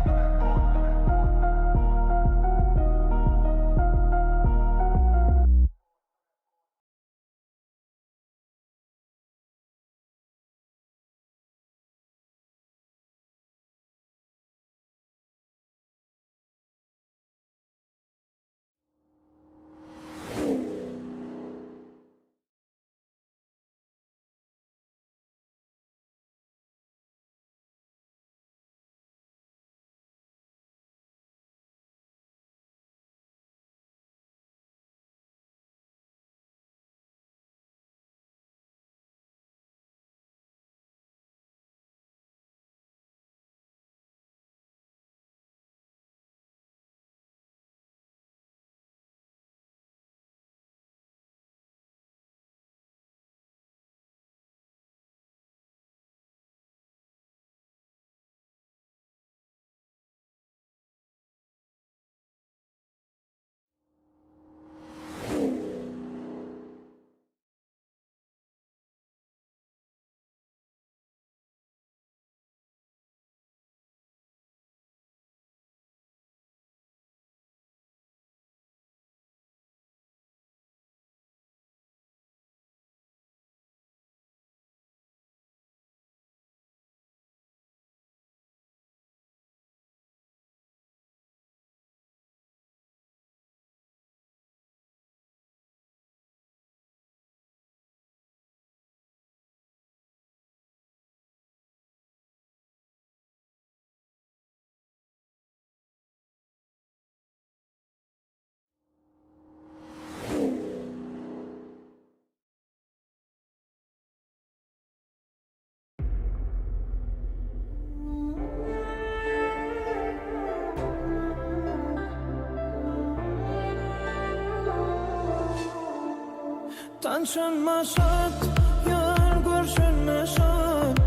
Tanşanma şat, ýar görşenme şat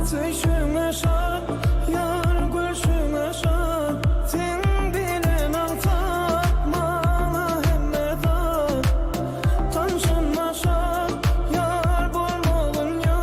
Söýşüňe şat, ýar gülşüňe şat Seň bilen aňsat, maňa hemme zat Tanşanma şat, ýar bolmagyn ýat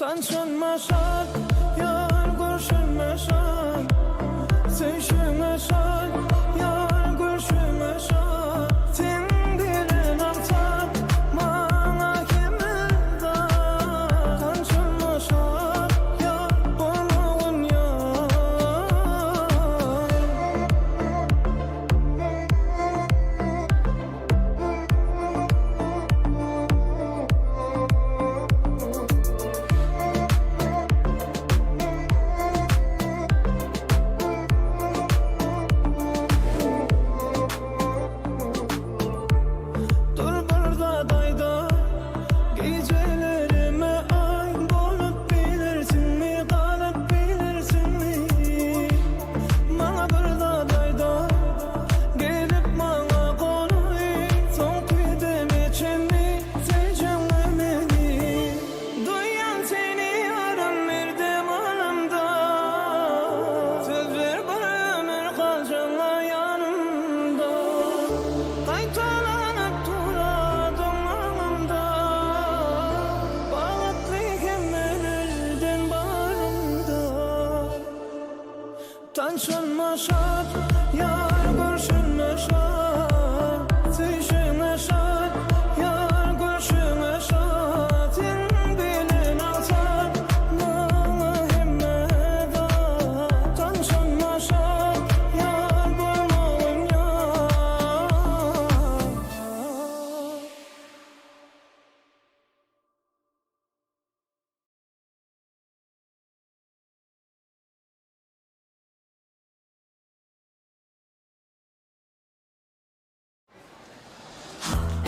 Tanşanma şat, ýar görşenme şat Söýşüňe şat, ýar gülşüňe şat Sen bilen aňsat, maňa hemme zat Tanşanma şat, ýar bolmagyn ýar. Dur bir zat aýda Gijelerime aý bolup bilersiňmi galyp bilersiňmi Maňa bir zat aýda Gelip maňa golaý Soňky deme çenli Söýjeňmi meni Duýýan seni ýarym bir dem alymda Söz ber bir ömür galjaňa ýanymda Gaýtalanyp duradyň aňymda Bagtly hemmelerden barymda Tanşanma şat, ýar görşenme şat Söýşeňe şat, ýar gülşüňe şat Sen bilen aňsat, maňa hemme zat Tanşanma şat, ýar bolmagyn ýar.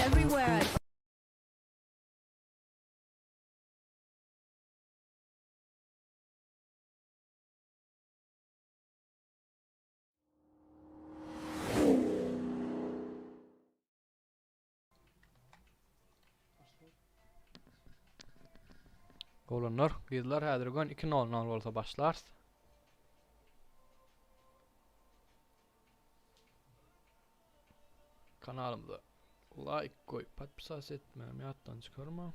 Everywhere I Oglanlar, gyzlar häzir gön 2.00 bolsa başlarys. Kanalymyza like goýup podpisas etmäni ýatdan çykarmaň.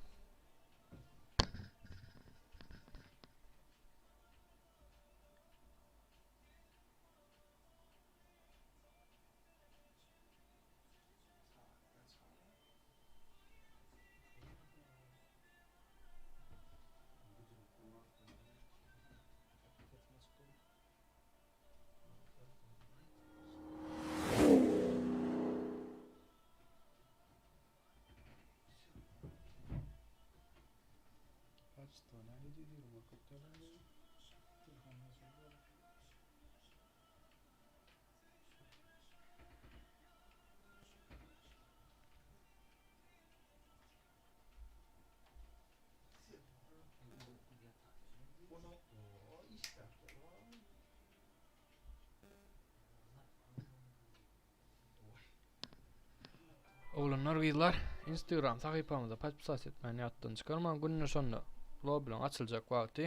Oglanlar gyzlar Instagram sahypamyza podpisat etmäni ýatdan çykarmaň günde şonda lobileň açyljak wagty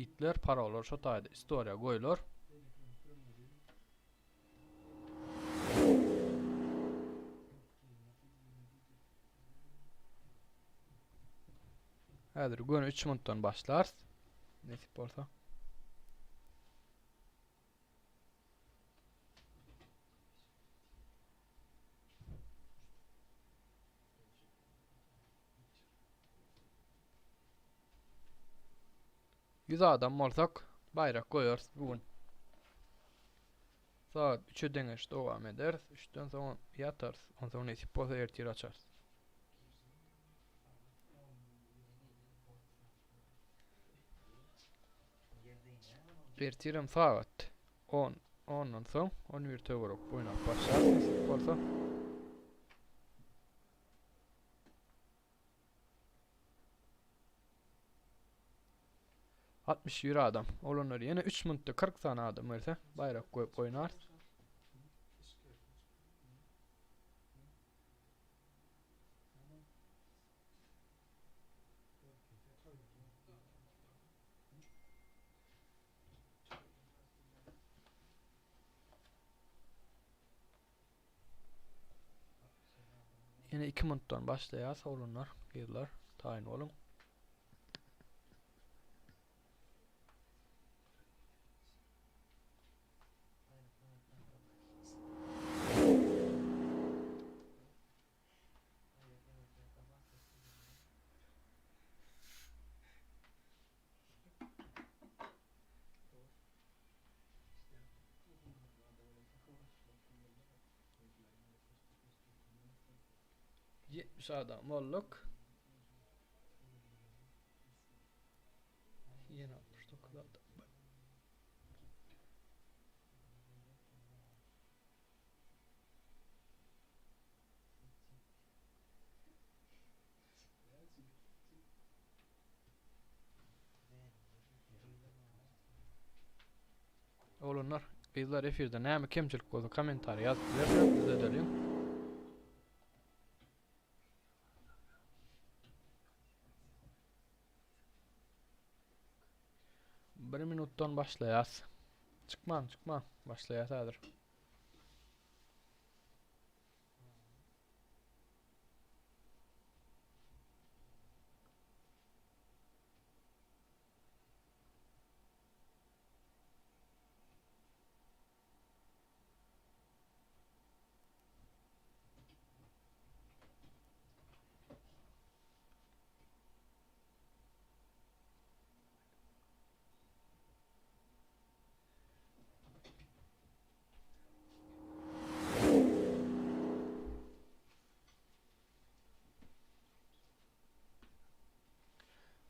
itler parollar şo taýda istoriýa goýular. Häzir göni 3 minutdan başlarys. Nesip bolsa. Ýüz adam bolsak baýrak goýarys bu gün. Sagat 3-e deňeç dowam ederis. 3-den soň ýatarys. Onsoň nesip bolsa ertir açarys. Ertirem sagat 10 ondan soň 11 töwerek oýnap başlarys nesip bolsa. 61 adam. Oglanlar ýene 3 minutda 40 sany adam gelse baýrak goýup oýnarys. Ýene 2 minutdan başlaýas oglanlar, gyzlar, taýyn boluň. 70 adam bolduk. Ýene 69 adam. Oglanlar, gyzlar efirde näme kemçilik bolsa kommentariýa ýazyp bilersiňiz, düzedeliň. Bir minutdan başlaýas. Çykmaň, çykmaň. Başlaýas häzir.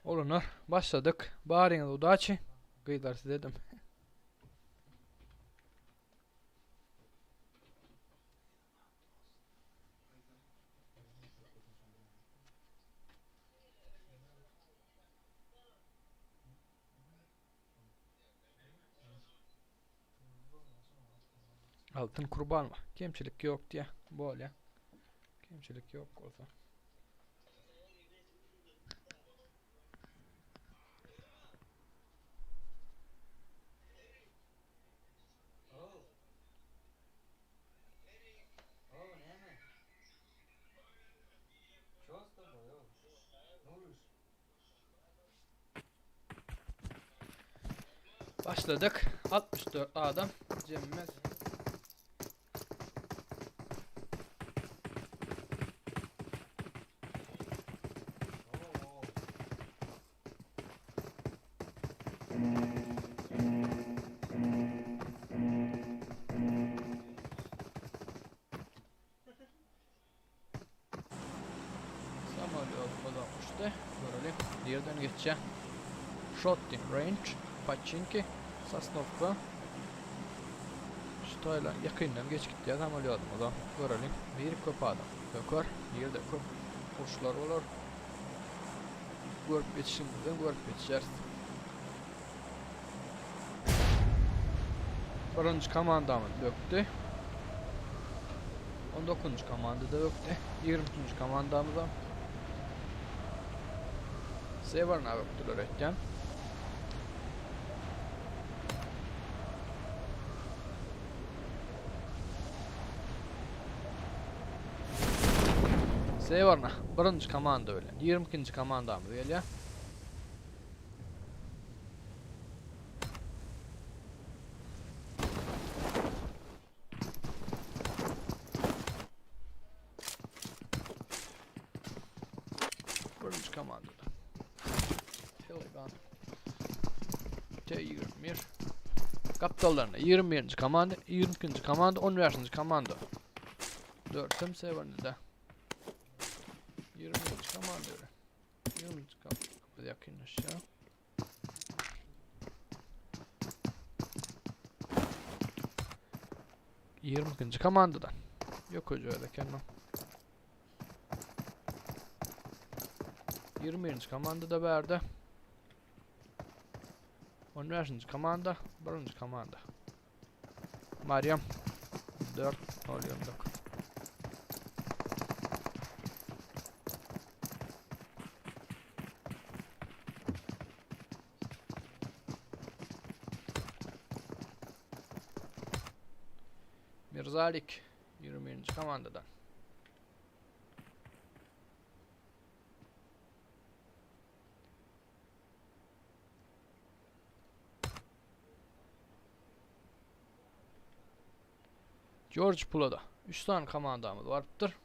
Oglanlar başladyk. Baryňyz udaçi. Gyzlar size dedim. Altyn Kurbanowa. Kemçilik ýok diýä. Bolýa. Kemçilik ýok bolsa. Başladyk. 64 adam cemmez. Samolýotymyzam uçdy. Göreli, nirden geçýär. Shotting range, Paçinki, Sosnowka. Şu taýla ýakyndan geçip gitýär samolýotymyzam. Göreli, nir köp adam böker, nirde köp uruşlar bolar. Görüp geçişimizden görüp geçeris. Birinji komandamyz bökdi. 19-njy komanda da bökdi. 23-nji komandamyzam Sewerna bökdüler öýtýän. Sewerna birinji komanda bilen 22-nji komandamyz gelýär. Birinji komandada. Peligan. T21. Gapdallarynda 21-nji komanda, 22-nji komanda, 15-nji komanda. Dörtem Severnide. 21-nji komanda. 20-nji komanda ýakynlaşýar. 22-nji komandadan. Ýok öjüde eken o. 21-nji komanda da bärde. 15-nji komanda, 1-nji komanda. Mariam 4 0 29. Mirzalik 21. komandadan. George Pulada 3 sany komandamyz barypdyr.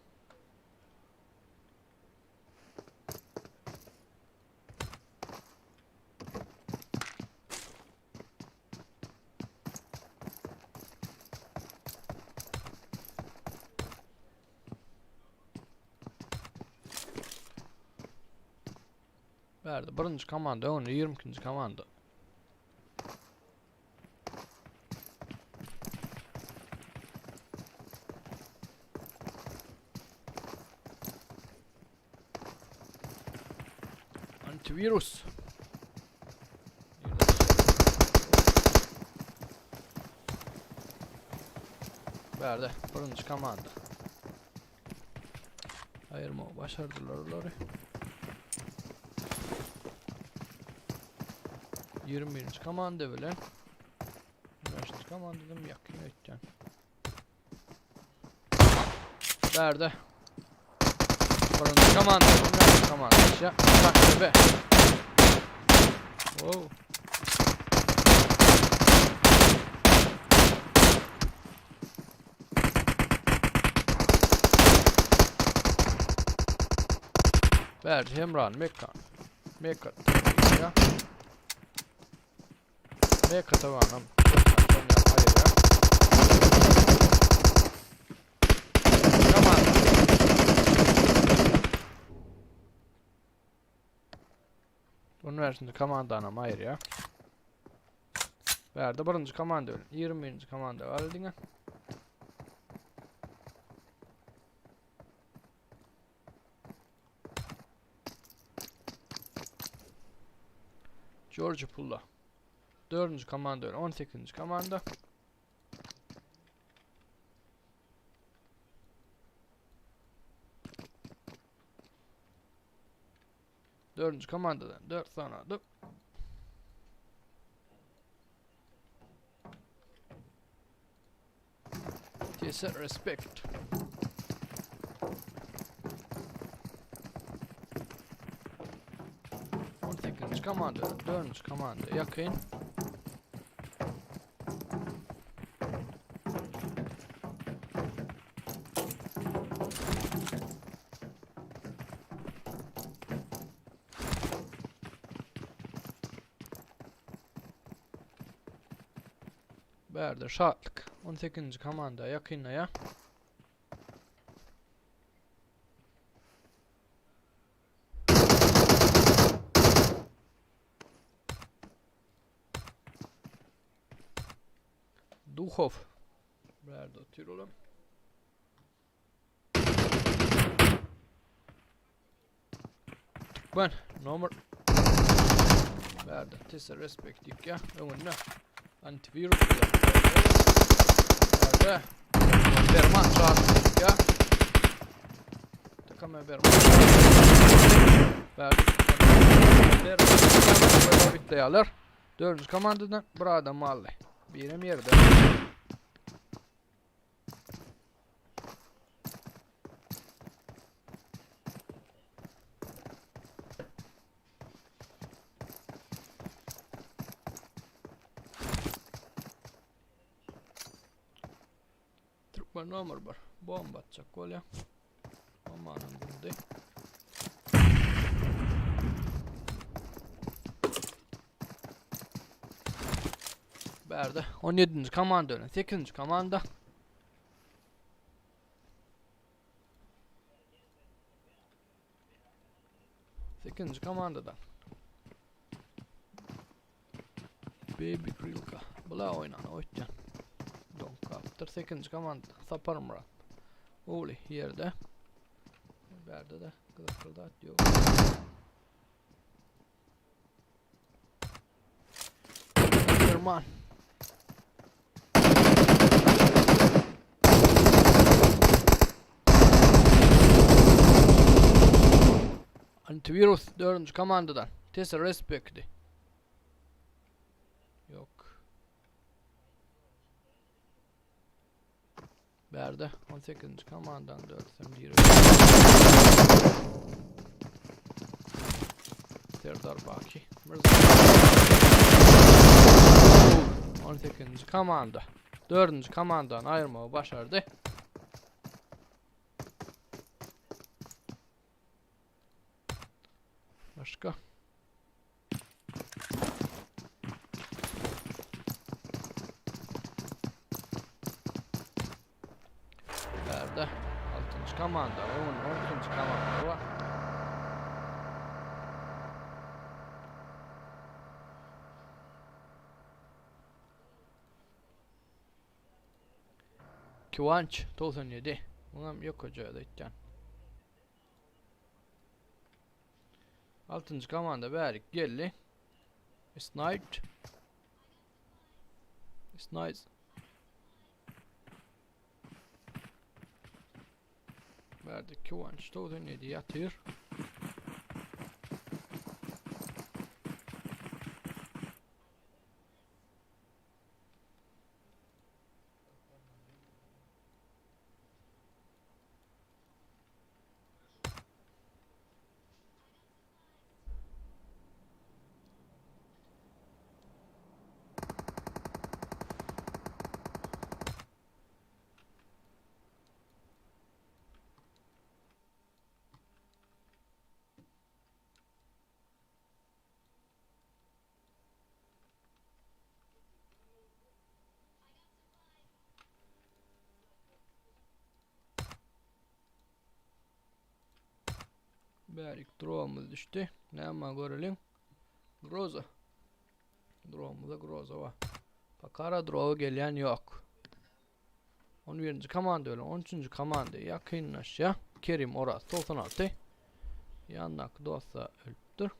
Bärde birinji komanda öňünde 22-nji komanda. Antivirus. Bärde birinji komanda. Aýyrmagy başardylar olary. 21-nji komanda bilen 5-nji komandadan ýakyn öýtýän. Bärde. Birinji komanda, birinji komanda. Ya, bak be. Wow. Bärde Hemran Mekka. Mekka. Ya. Mekka tabanam. Hayır ya. Come on. Üniversite komandanam aýyrýar. Bärde birinji komanda bilen 21-nji komanda galdy diňe. George Pulla. 4-nji komanda bilen 18-nji komanda. Dördünji komandadan 4 sany adyp. TS respect. On sekizinji komanda, dördünji komanda yakın. Bärde şatlyk. 18-nji komanda ýakynlaýar. Duhow. Bärde otyr olam. Türkmen nomer Bärde tese respekt dikýä öňünde antivirus bilen. Bärde Berman çağırdı dikýä. Takama Berman. Bärde Berman bitýärler. Dördünji komandadan bir adam aldy. Birem ýerde. Türkmen nomer bir. Bomba atjak bolýar. Bombanyň durdy. Bärde 17-nji komanda bilen 8-nji komanda. Sekizinji komandada. Baby Grillka. Bula oýnan oýtjan. Donkapdyr. Sekizinji komanda. Sapar Murat. Uly ýerde. Bärde de gyzykly zat ýok. German. Antivirus dördünji komandadan. Tesa respekti. Yok. Bärde 18-nji komandan dörsem diýr. Serdar Baki. Mirza. 18-nji komanda. 4-nji komandan aýyrmagy başardy. Başga. Bärde 6-njy komanda, 12-nji komanda bar. Kiwanç 97. Muňam ýokaja özi aýtýan. Altynjy komanda bärik geldi. It's night. It's nice. Bärde Kiwanç 97 ýatyr. Bärik drop'umuz düşdi. Näme göreliň? Groza. Drop'umuzda Groza bar. Pakara drop'a gelýän ýok. 11-nji komanda bilen 13-nji komanda ýakynlaşýar. Kerim Oraz 96. Ýandaky dosta ölüpdir.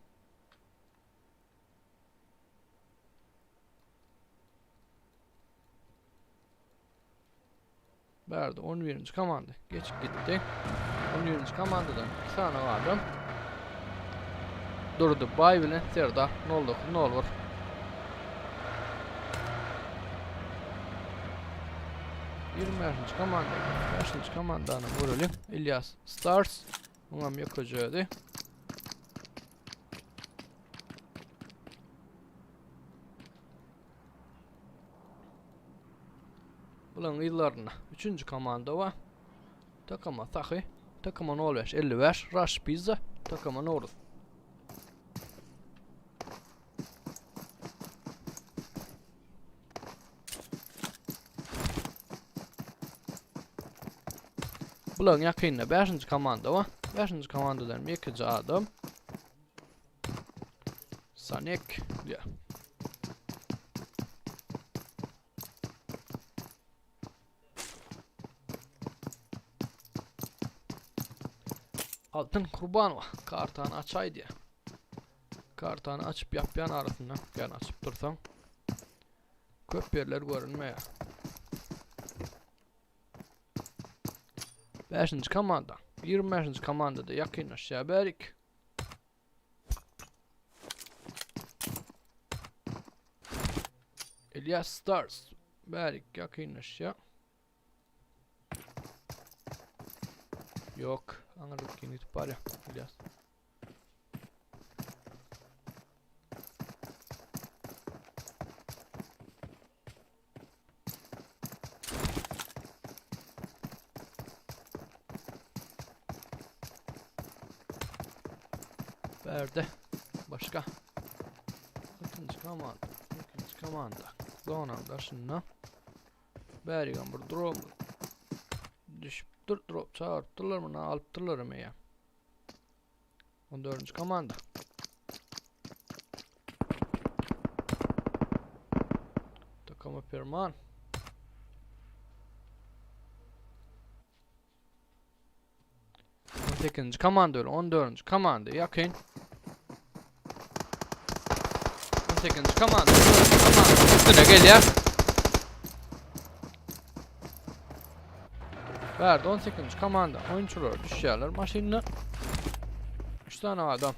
Bärde 11-nji komanda geçip gitdi. 11-nji komandadan 2 sany adam. Durdy Bay bilen Serdar 09 01. 25-nji komanda. 5-nji komandany görelim. İlyas Stars. Muňam ýokaja özi. Bularyň yzlarynda üçünji komanda bar. Takama Sahy, Takama 05 55, Rush Pizza, Takama Nowruz. Bularyň ýakynynda 5-nji komanda bar. 5-nji komandadan ýekeje adam. Sanek diýär. Altyn Kurbanowa kartany açaý diýär. Kartany açyp ýapýan arasynda, ýani açyp dursaň köp ýerler görünmeýär. 5-nji komanda. 25-nji komandada ýakynlaşýar bärik. Elias Stars bärik ýakynlaşýar. Ýok, aňyrlyk gitip barýar Elias. Bärde başga. Ikinji komanda. Ikinji komanda. Zonanın daşynda. Bärigem bir drop düşüpdir. Drop çağırıpdyrlar muny alypdyrlar emeýä. 14. komanda. Takama Perman. 18. komanda öyle 14. komanda yakın. 18. komanda 14. komanda üstüne gelýär. Bärde 18. komanda oýunçylar düşýärler maşynda. 3 sany adam.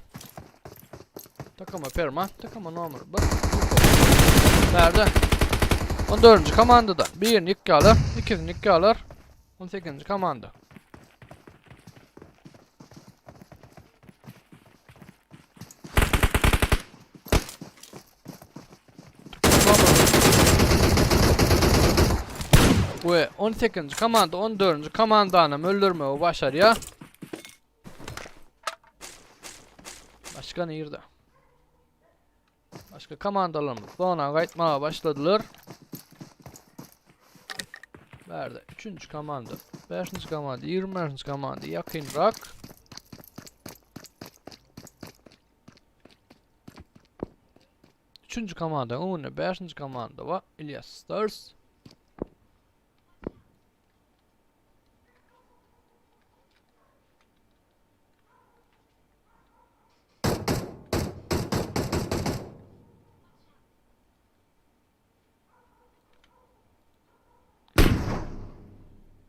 Takama Perman, takama nomer 1. Bärde 14. komandada birini ýykýarlar, ikisini ýykýarlar. 18. komanda. We 18. komanda 14. komandany öldürmegi başarýar. Başga nirde? Başga komandalarymyz zona gaýtmaga başladylar. Bärde 3-nji komanda, 5-nji komanda, 25-nji komanda ýakynrak. Üçünji komanda öňünde 5-nji komanda bar. Ilyas Stars.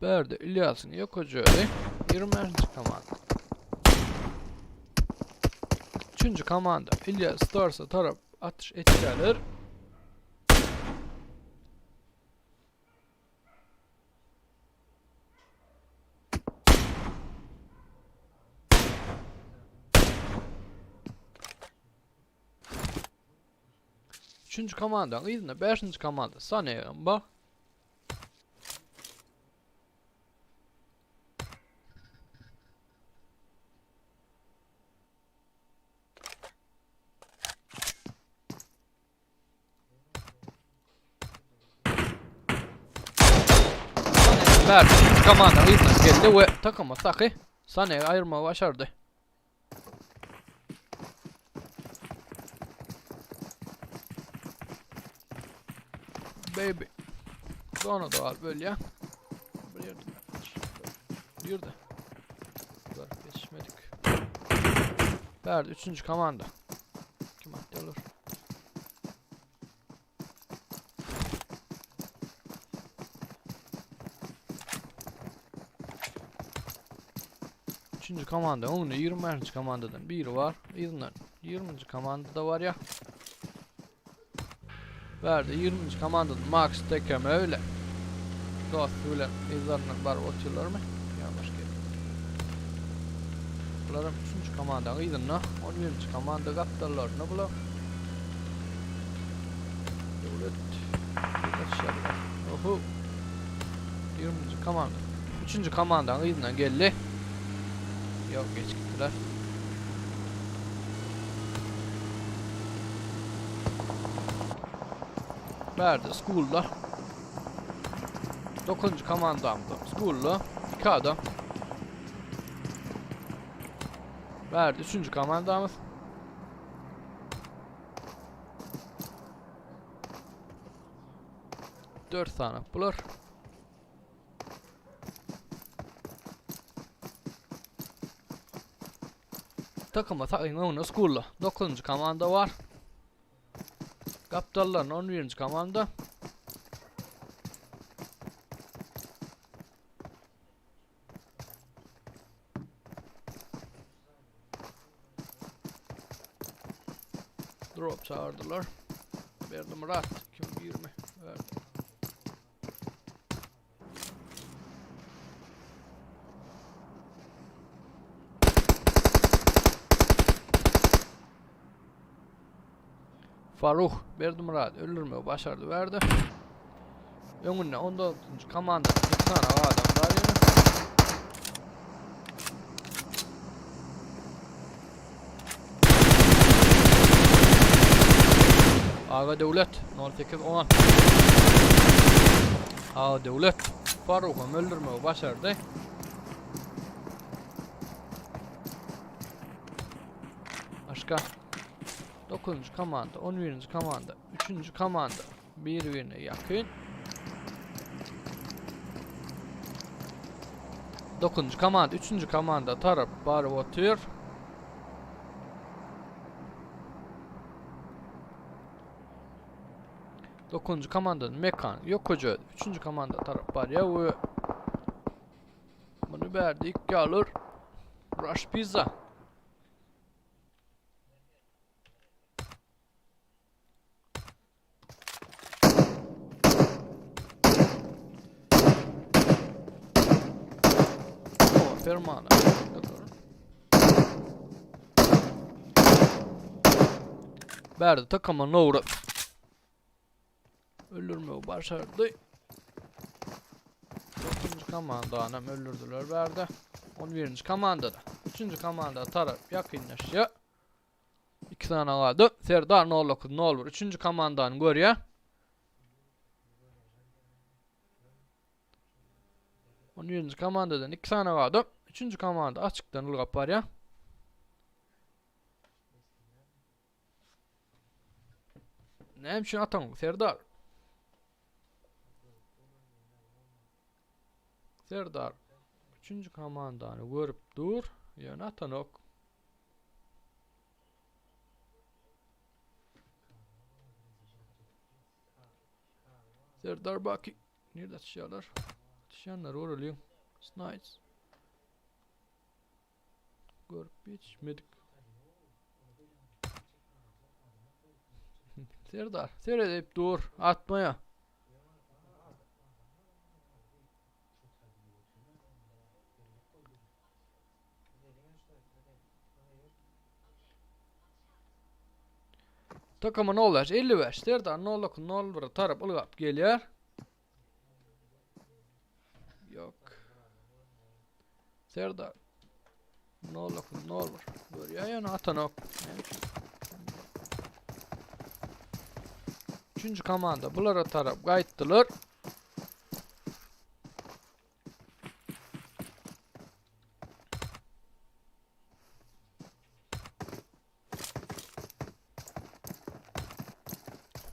Bärde Ilýasyň ýokajözi 25-nji komanda. Üçünji komanda Ilýas Starsa tarap atyş etýärler. Üçünji komandanyň yzynda beşinji komanda Saneýam bar. Berdi. Komanda yzyndan geldi we takyma saky Saneýi aýyrmagy başardy. Baby. Zona da alyp ölýär. Bir ýerde. Bir ýerde. Görüp ýetişmedik. Berdi üçünji komanda. Kim atýarlar? Üçünji komanda öňünde 25-nji komandadan biri bar. Yzyndan 20-nji komanda da bar ya. Bärde 20-nji komandadan Max TKM öyle. Dosty bilen yzlaryndan baryp otyrlarmy? Ýa başga ýerde. Bularam üçünji komandanyň yzynda, 11-nji komanda gapdallarynda bular. Döwlet. Geçýärler. Oho. 20-nji komanda. Üçünji komandanyň yzyndan geldi. Ýok, geç gitdiler. Bärde schoolda. 9-njy komandamda schoolda 2 adam. Bärde 3-nji komandamyz. 4 sany bular. Takıma saýyň öňünde Skulla. 9-njy komanda bar. Gapdallarynda 11-nji komanda. Drop çağırdılar. Berdi Murat 2020 verdi. Faruh Berdimurad öldürmegi başardy berdi. Öňünde 19-njy komanda iki sany adam bar ýene. Aga Döwlet 08 10. Aga Döwlet Faruham öldürmegi başardy. Başka 9. komanda, 11. komanda, 3. komanda bir-birine ýakyn. 9. komanda, 3. komanda tarap baryp otyr. Dokuzunjy komandanın mekan yok hoca. Üçüncü komanda tarap barýar we muny bärde ilk alır. Rush Pizza. Fermana. Bärde takama nowra. Öldürmegi başardy. 9. komandany öldürdüler bärde. 11. komandada. 3. komanda tarap ýakynlaşýar. 2 sany galdy. Serdar 09 01 3. komandany görýär. 11. komandadan 2 sany galdy. 3. komanda açykdan ylgap barýar. Näme üçin ataň Serdar? Serdar üçünji komandany görüp dur, ýöne atanok. Serdar Baki nirde atışýarlar? Atyşýanlar göreliň. Nice. Görüp ýetişmedik. Serdar, seredip dur, atmaya. Takama 05 55 Serdar 09 01 tarap ylgap gelýär. Yok. Serdar 09 01 görýär ýöne atanok. Üçünji komanda bulara tarap gaýtdylar.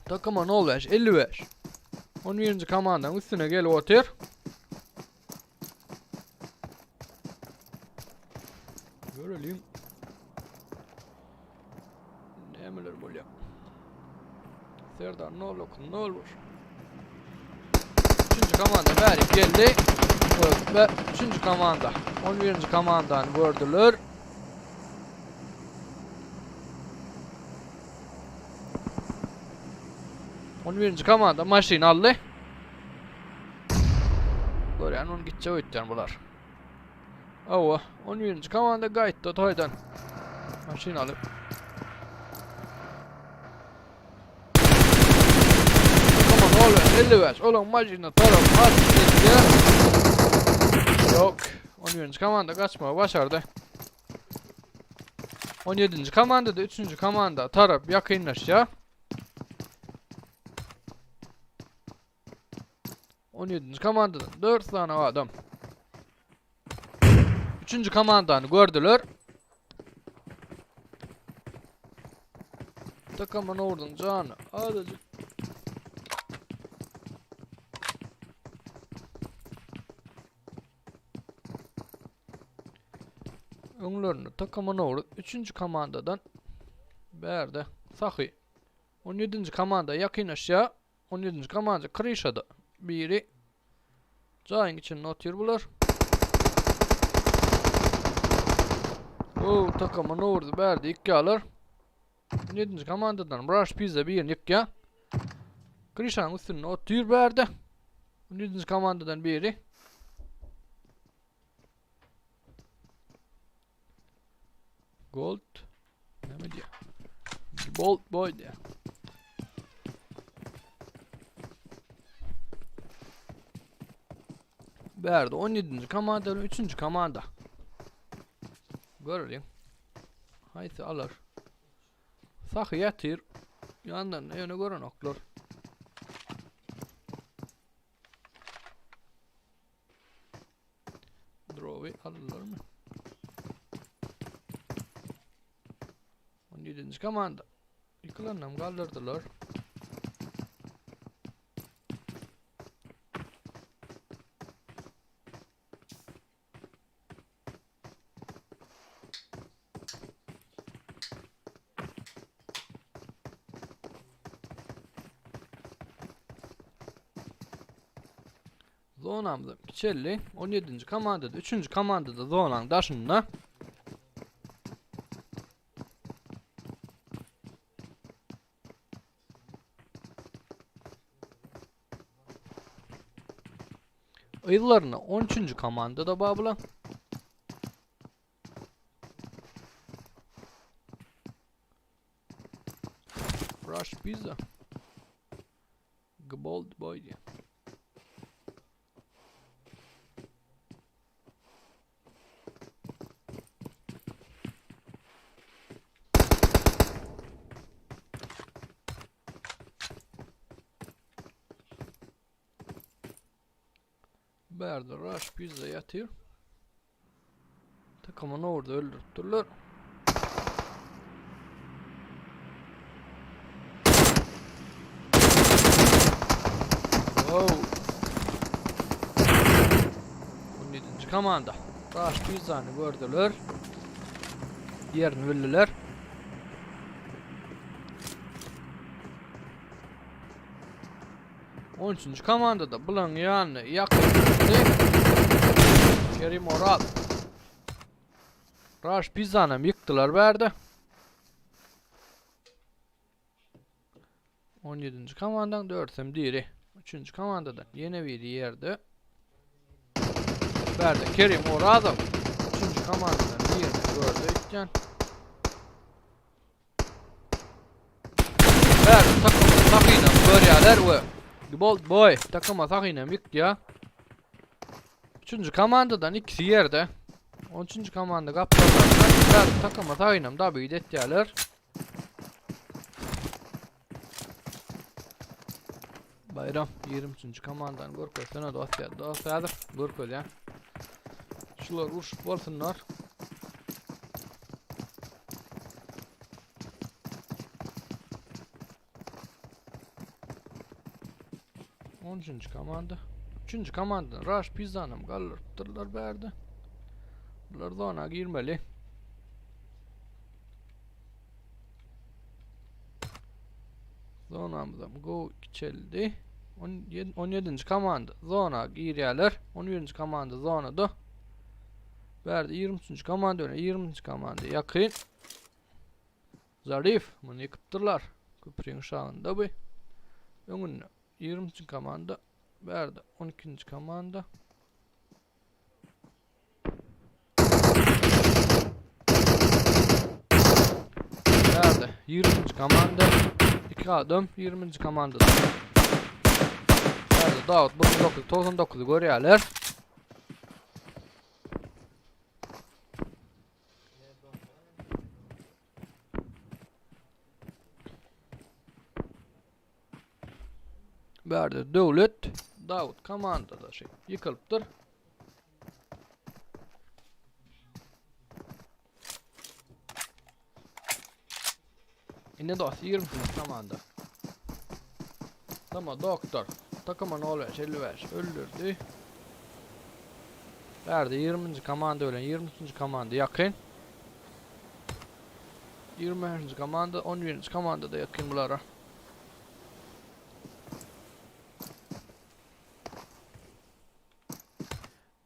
Takıma 05 55. 11. komandanın üstüne gelip otyr. Görelim. Nämeler bolýar? Serdar 09 01. Üçünji komanda bärik geldi. Ve üçünji komanda 11. komandany gördüler. On birinji komanda maşyn aldy. Görýän onu gitjek öýtýän bular. Awa, 11-nji komanda gaýtdy toýdan. Maşyn alyp. Aman oğlum 55 oğlum maşyna tarap at etdi. Yok. 11-nji komanda gaçmagy başardy. 17-nji komanda da 3-nji komanda tarap ýakynlaşýar. 17-nji komandadan 4 sany adam. 3-nji komandany gördüler. Takamyn urduň jany. Azajyk. Öňlerinde takamyn urdu. 3-nji komandadan bärde Sahy. 17-nji komanda ýakynlaşýar. 17-nji komanda kryşada. Biri jaýyň içinde otyr bular. O takama nurdy bärde ýykýarlar. 17-nji komandadan Brush Pizza birini ýykýar. Kryşanyň üstünde otyr bärde. 17-nji komandadan biri. Gold. Näme diýýär? Gold boy diýýär. Bärde 17-nji komanda bilen 3-nji komanda. Göreliň. Haýsy alar? Sahy ýatyr. Ýanlarynda ýöne görenoklar. Drowy aldylarmy? 17. komanda. Ýykylanam galdyrdylar. Zonamyz kiçeldi. 17-nji komandada, 3-nji komandada zonaň daşynda. Yzlarynda 13-nji komandada bar bular. Rush Pizza. Gbold boy diýýär. Bärde Rush Pizza ýatyr. Takymyny orada öldüripdirler. Wow. 17. komanda. Rush Pizzany gördüler. Yerini bildiler. On üçünji komandada bulaň ýanyna ýakyn. ýatyrdy. Kerim Oraz. Rush Pizzanam ýykdylar bärde. 17-nji komandaň dördüsem diri. Üçünji komandadan ýene biri ýerde. Bärde Kerim Orazow. Üçünji komandadan birini gördü öýtýän. Bärde takymyň sahynam görýärler we Bold Boy takyma sahynam ýykýar. Üçünji komandadan ikisi ýerde. 13-nji komanda gapdallarynda bärde takyma sahynam dabid etýärler. Bayram 23. komandany görkezsene dost ya. Dost häzir görkezýän. Şular urşup bolsunlar. On üçünji komanda. Üçünji komanda Rush Pizzanam galdyrypdyrlar bärde. Bular zona girmeli. Zonamyzam gowy kiçeldi. 17-nji komanda zona girýärler. 11-nji komanda zonada. Bärde 23-nji komanda bilen 20-nji komanda ýakyn. Zarif muny ýykypdyrlar. Köprüň şagynda bu. Öňünde 23-nji komanda, bärde 12-nji komanda. Nerede? 20. komanda. 2 adam 20. komanda. Nerede? Davut 1999 görýärler. Bärde Döwlet Dawut komandadaşy ýykylypdyr. Indi dost 20 komanda. Tamam doktor. Takıma 05 55 öldürdü. Bärde 20. komanda bilen 23. komanda yakın. 25. komanda 11. komanda da yakın bulara.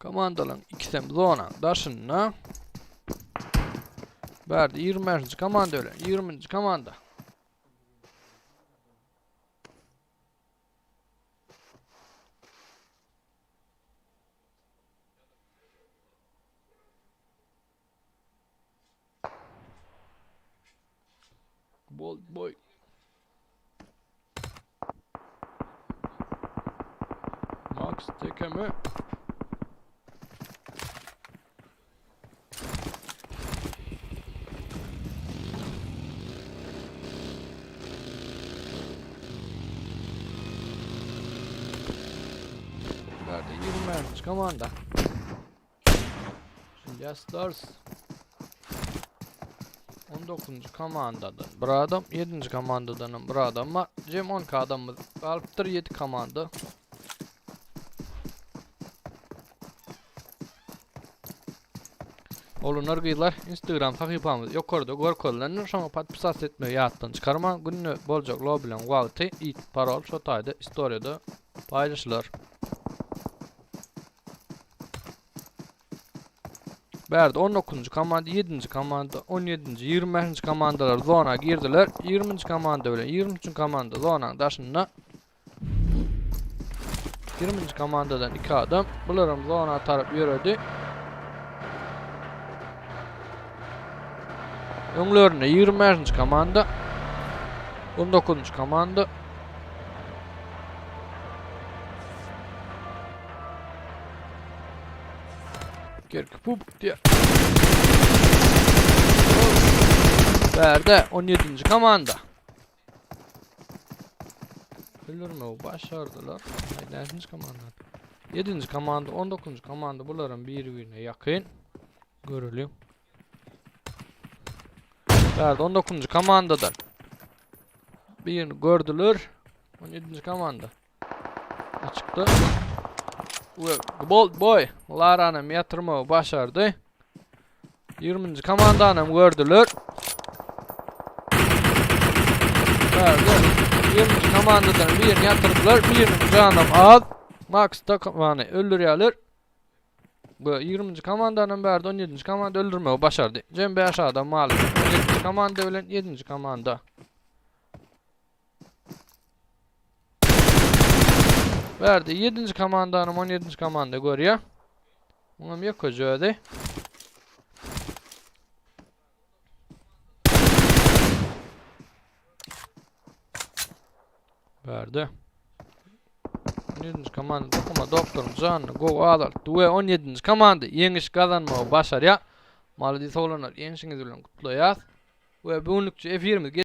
Komandalaryň ikisem zonaň daşynda. Bärde 25-nji komanda bilen 20-nji komanda. Bold boy. Max tekeme. Nerede 20 komanda. Stars 19. komandadan bir adam, 7. komandadan bir adam var. Cem 12 adamımız galypdyr 7 komanda. Oglanlar gyzlar Instagram sahypamyz ýokarda görkezilendir şoňa podpisats etmegi ýatdan çykarmaň günde boljak lobileň wagty it parol şo taýda istoriýada paýlaşylar. Bärde 19-njy komanda, 7-nji komanda, 17-nji, 25-nji komandalar zona girdiler. 20-nji komanda bilen 23-nji komanda zonanyň daşynda. 20-nji komandadan 2 adam. Bularam zona tarap ýöredi. Öňlerinde 25-nji komanda, 19-njy komanda. Gerki pubuk diýär. Bärde 17-nji komanda. Öldürmegi başardylar. Näçinji komanda? 7-nji komanda, 19-njy komanda bularyň biri-birine ýakyn. Göreliň. Bärde 19-njy komandadan birini gördüler. 17-nji komanda. Açykda. We Bold Boy Larany ýatyrmagy başardy. 20-nji komandany hem gördüler. Bärde 20-nji komandadan birini ýatyrdylar. Biriniň janam az. Max Takamany öldürýärler. Bu 20-nji komandanam bärde 17-nji komanda öldürmegi başardy. Jem 5 adam galdy. 17-nji komanda bilen 7-nji komanda. Bärde 7-nji komandanam 17-nji komanda görýär. Muňam ýekeje özi. Bärde. 17-nji komanda dokuma doktoryň janyny gowy azaltdy we 17-nji komanda ýeňiş gazanmagy başarýar. Maladis oglanlar ýeňşiňiz bilen gutlaýas. We bu günlükçe efirimiz.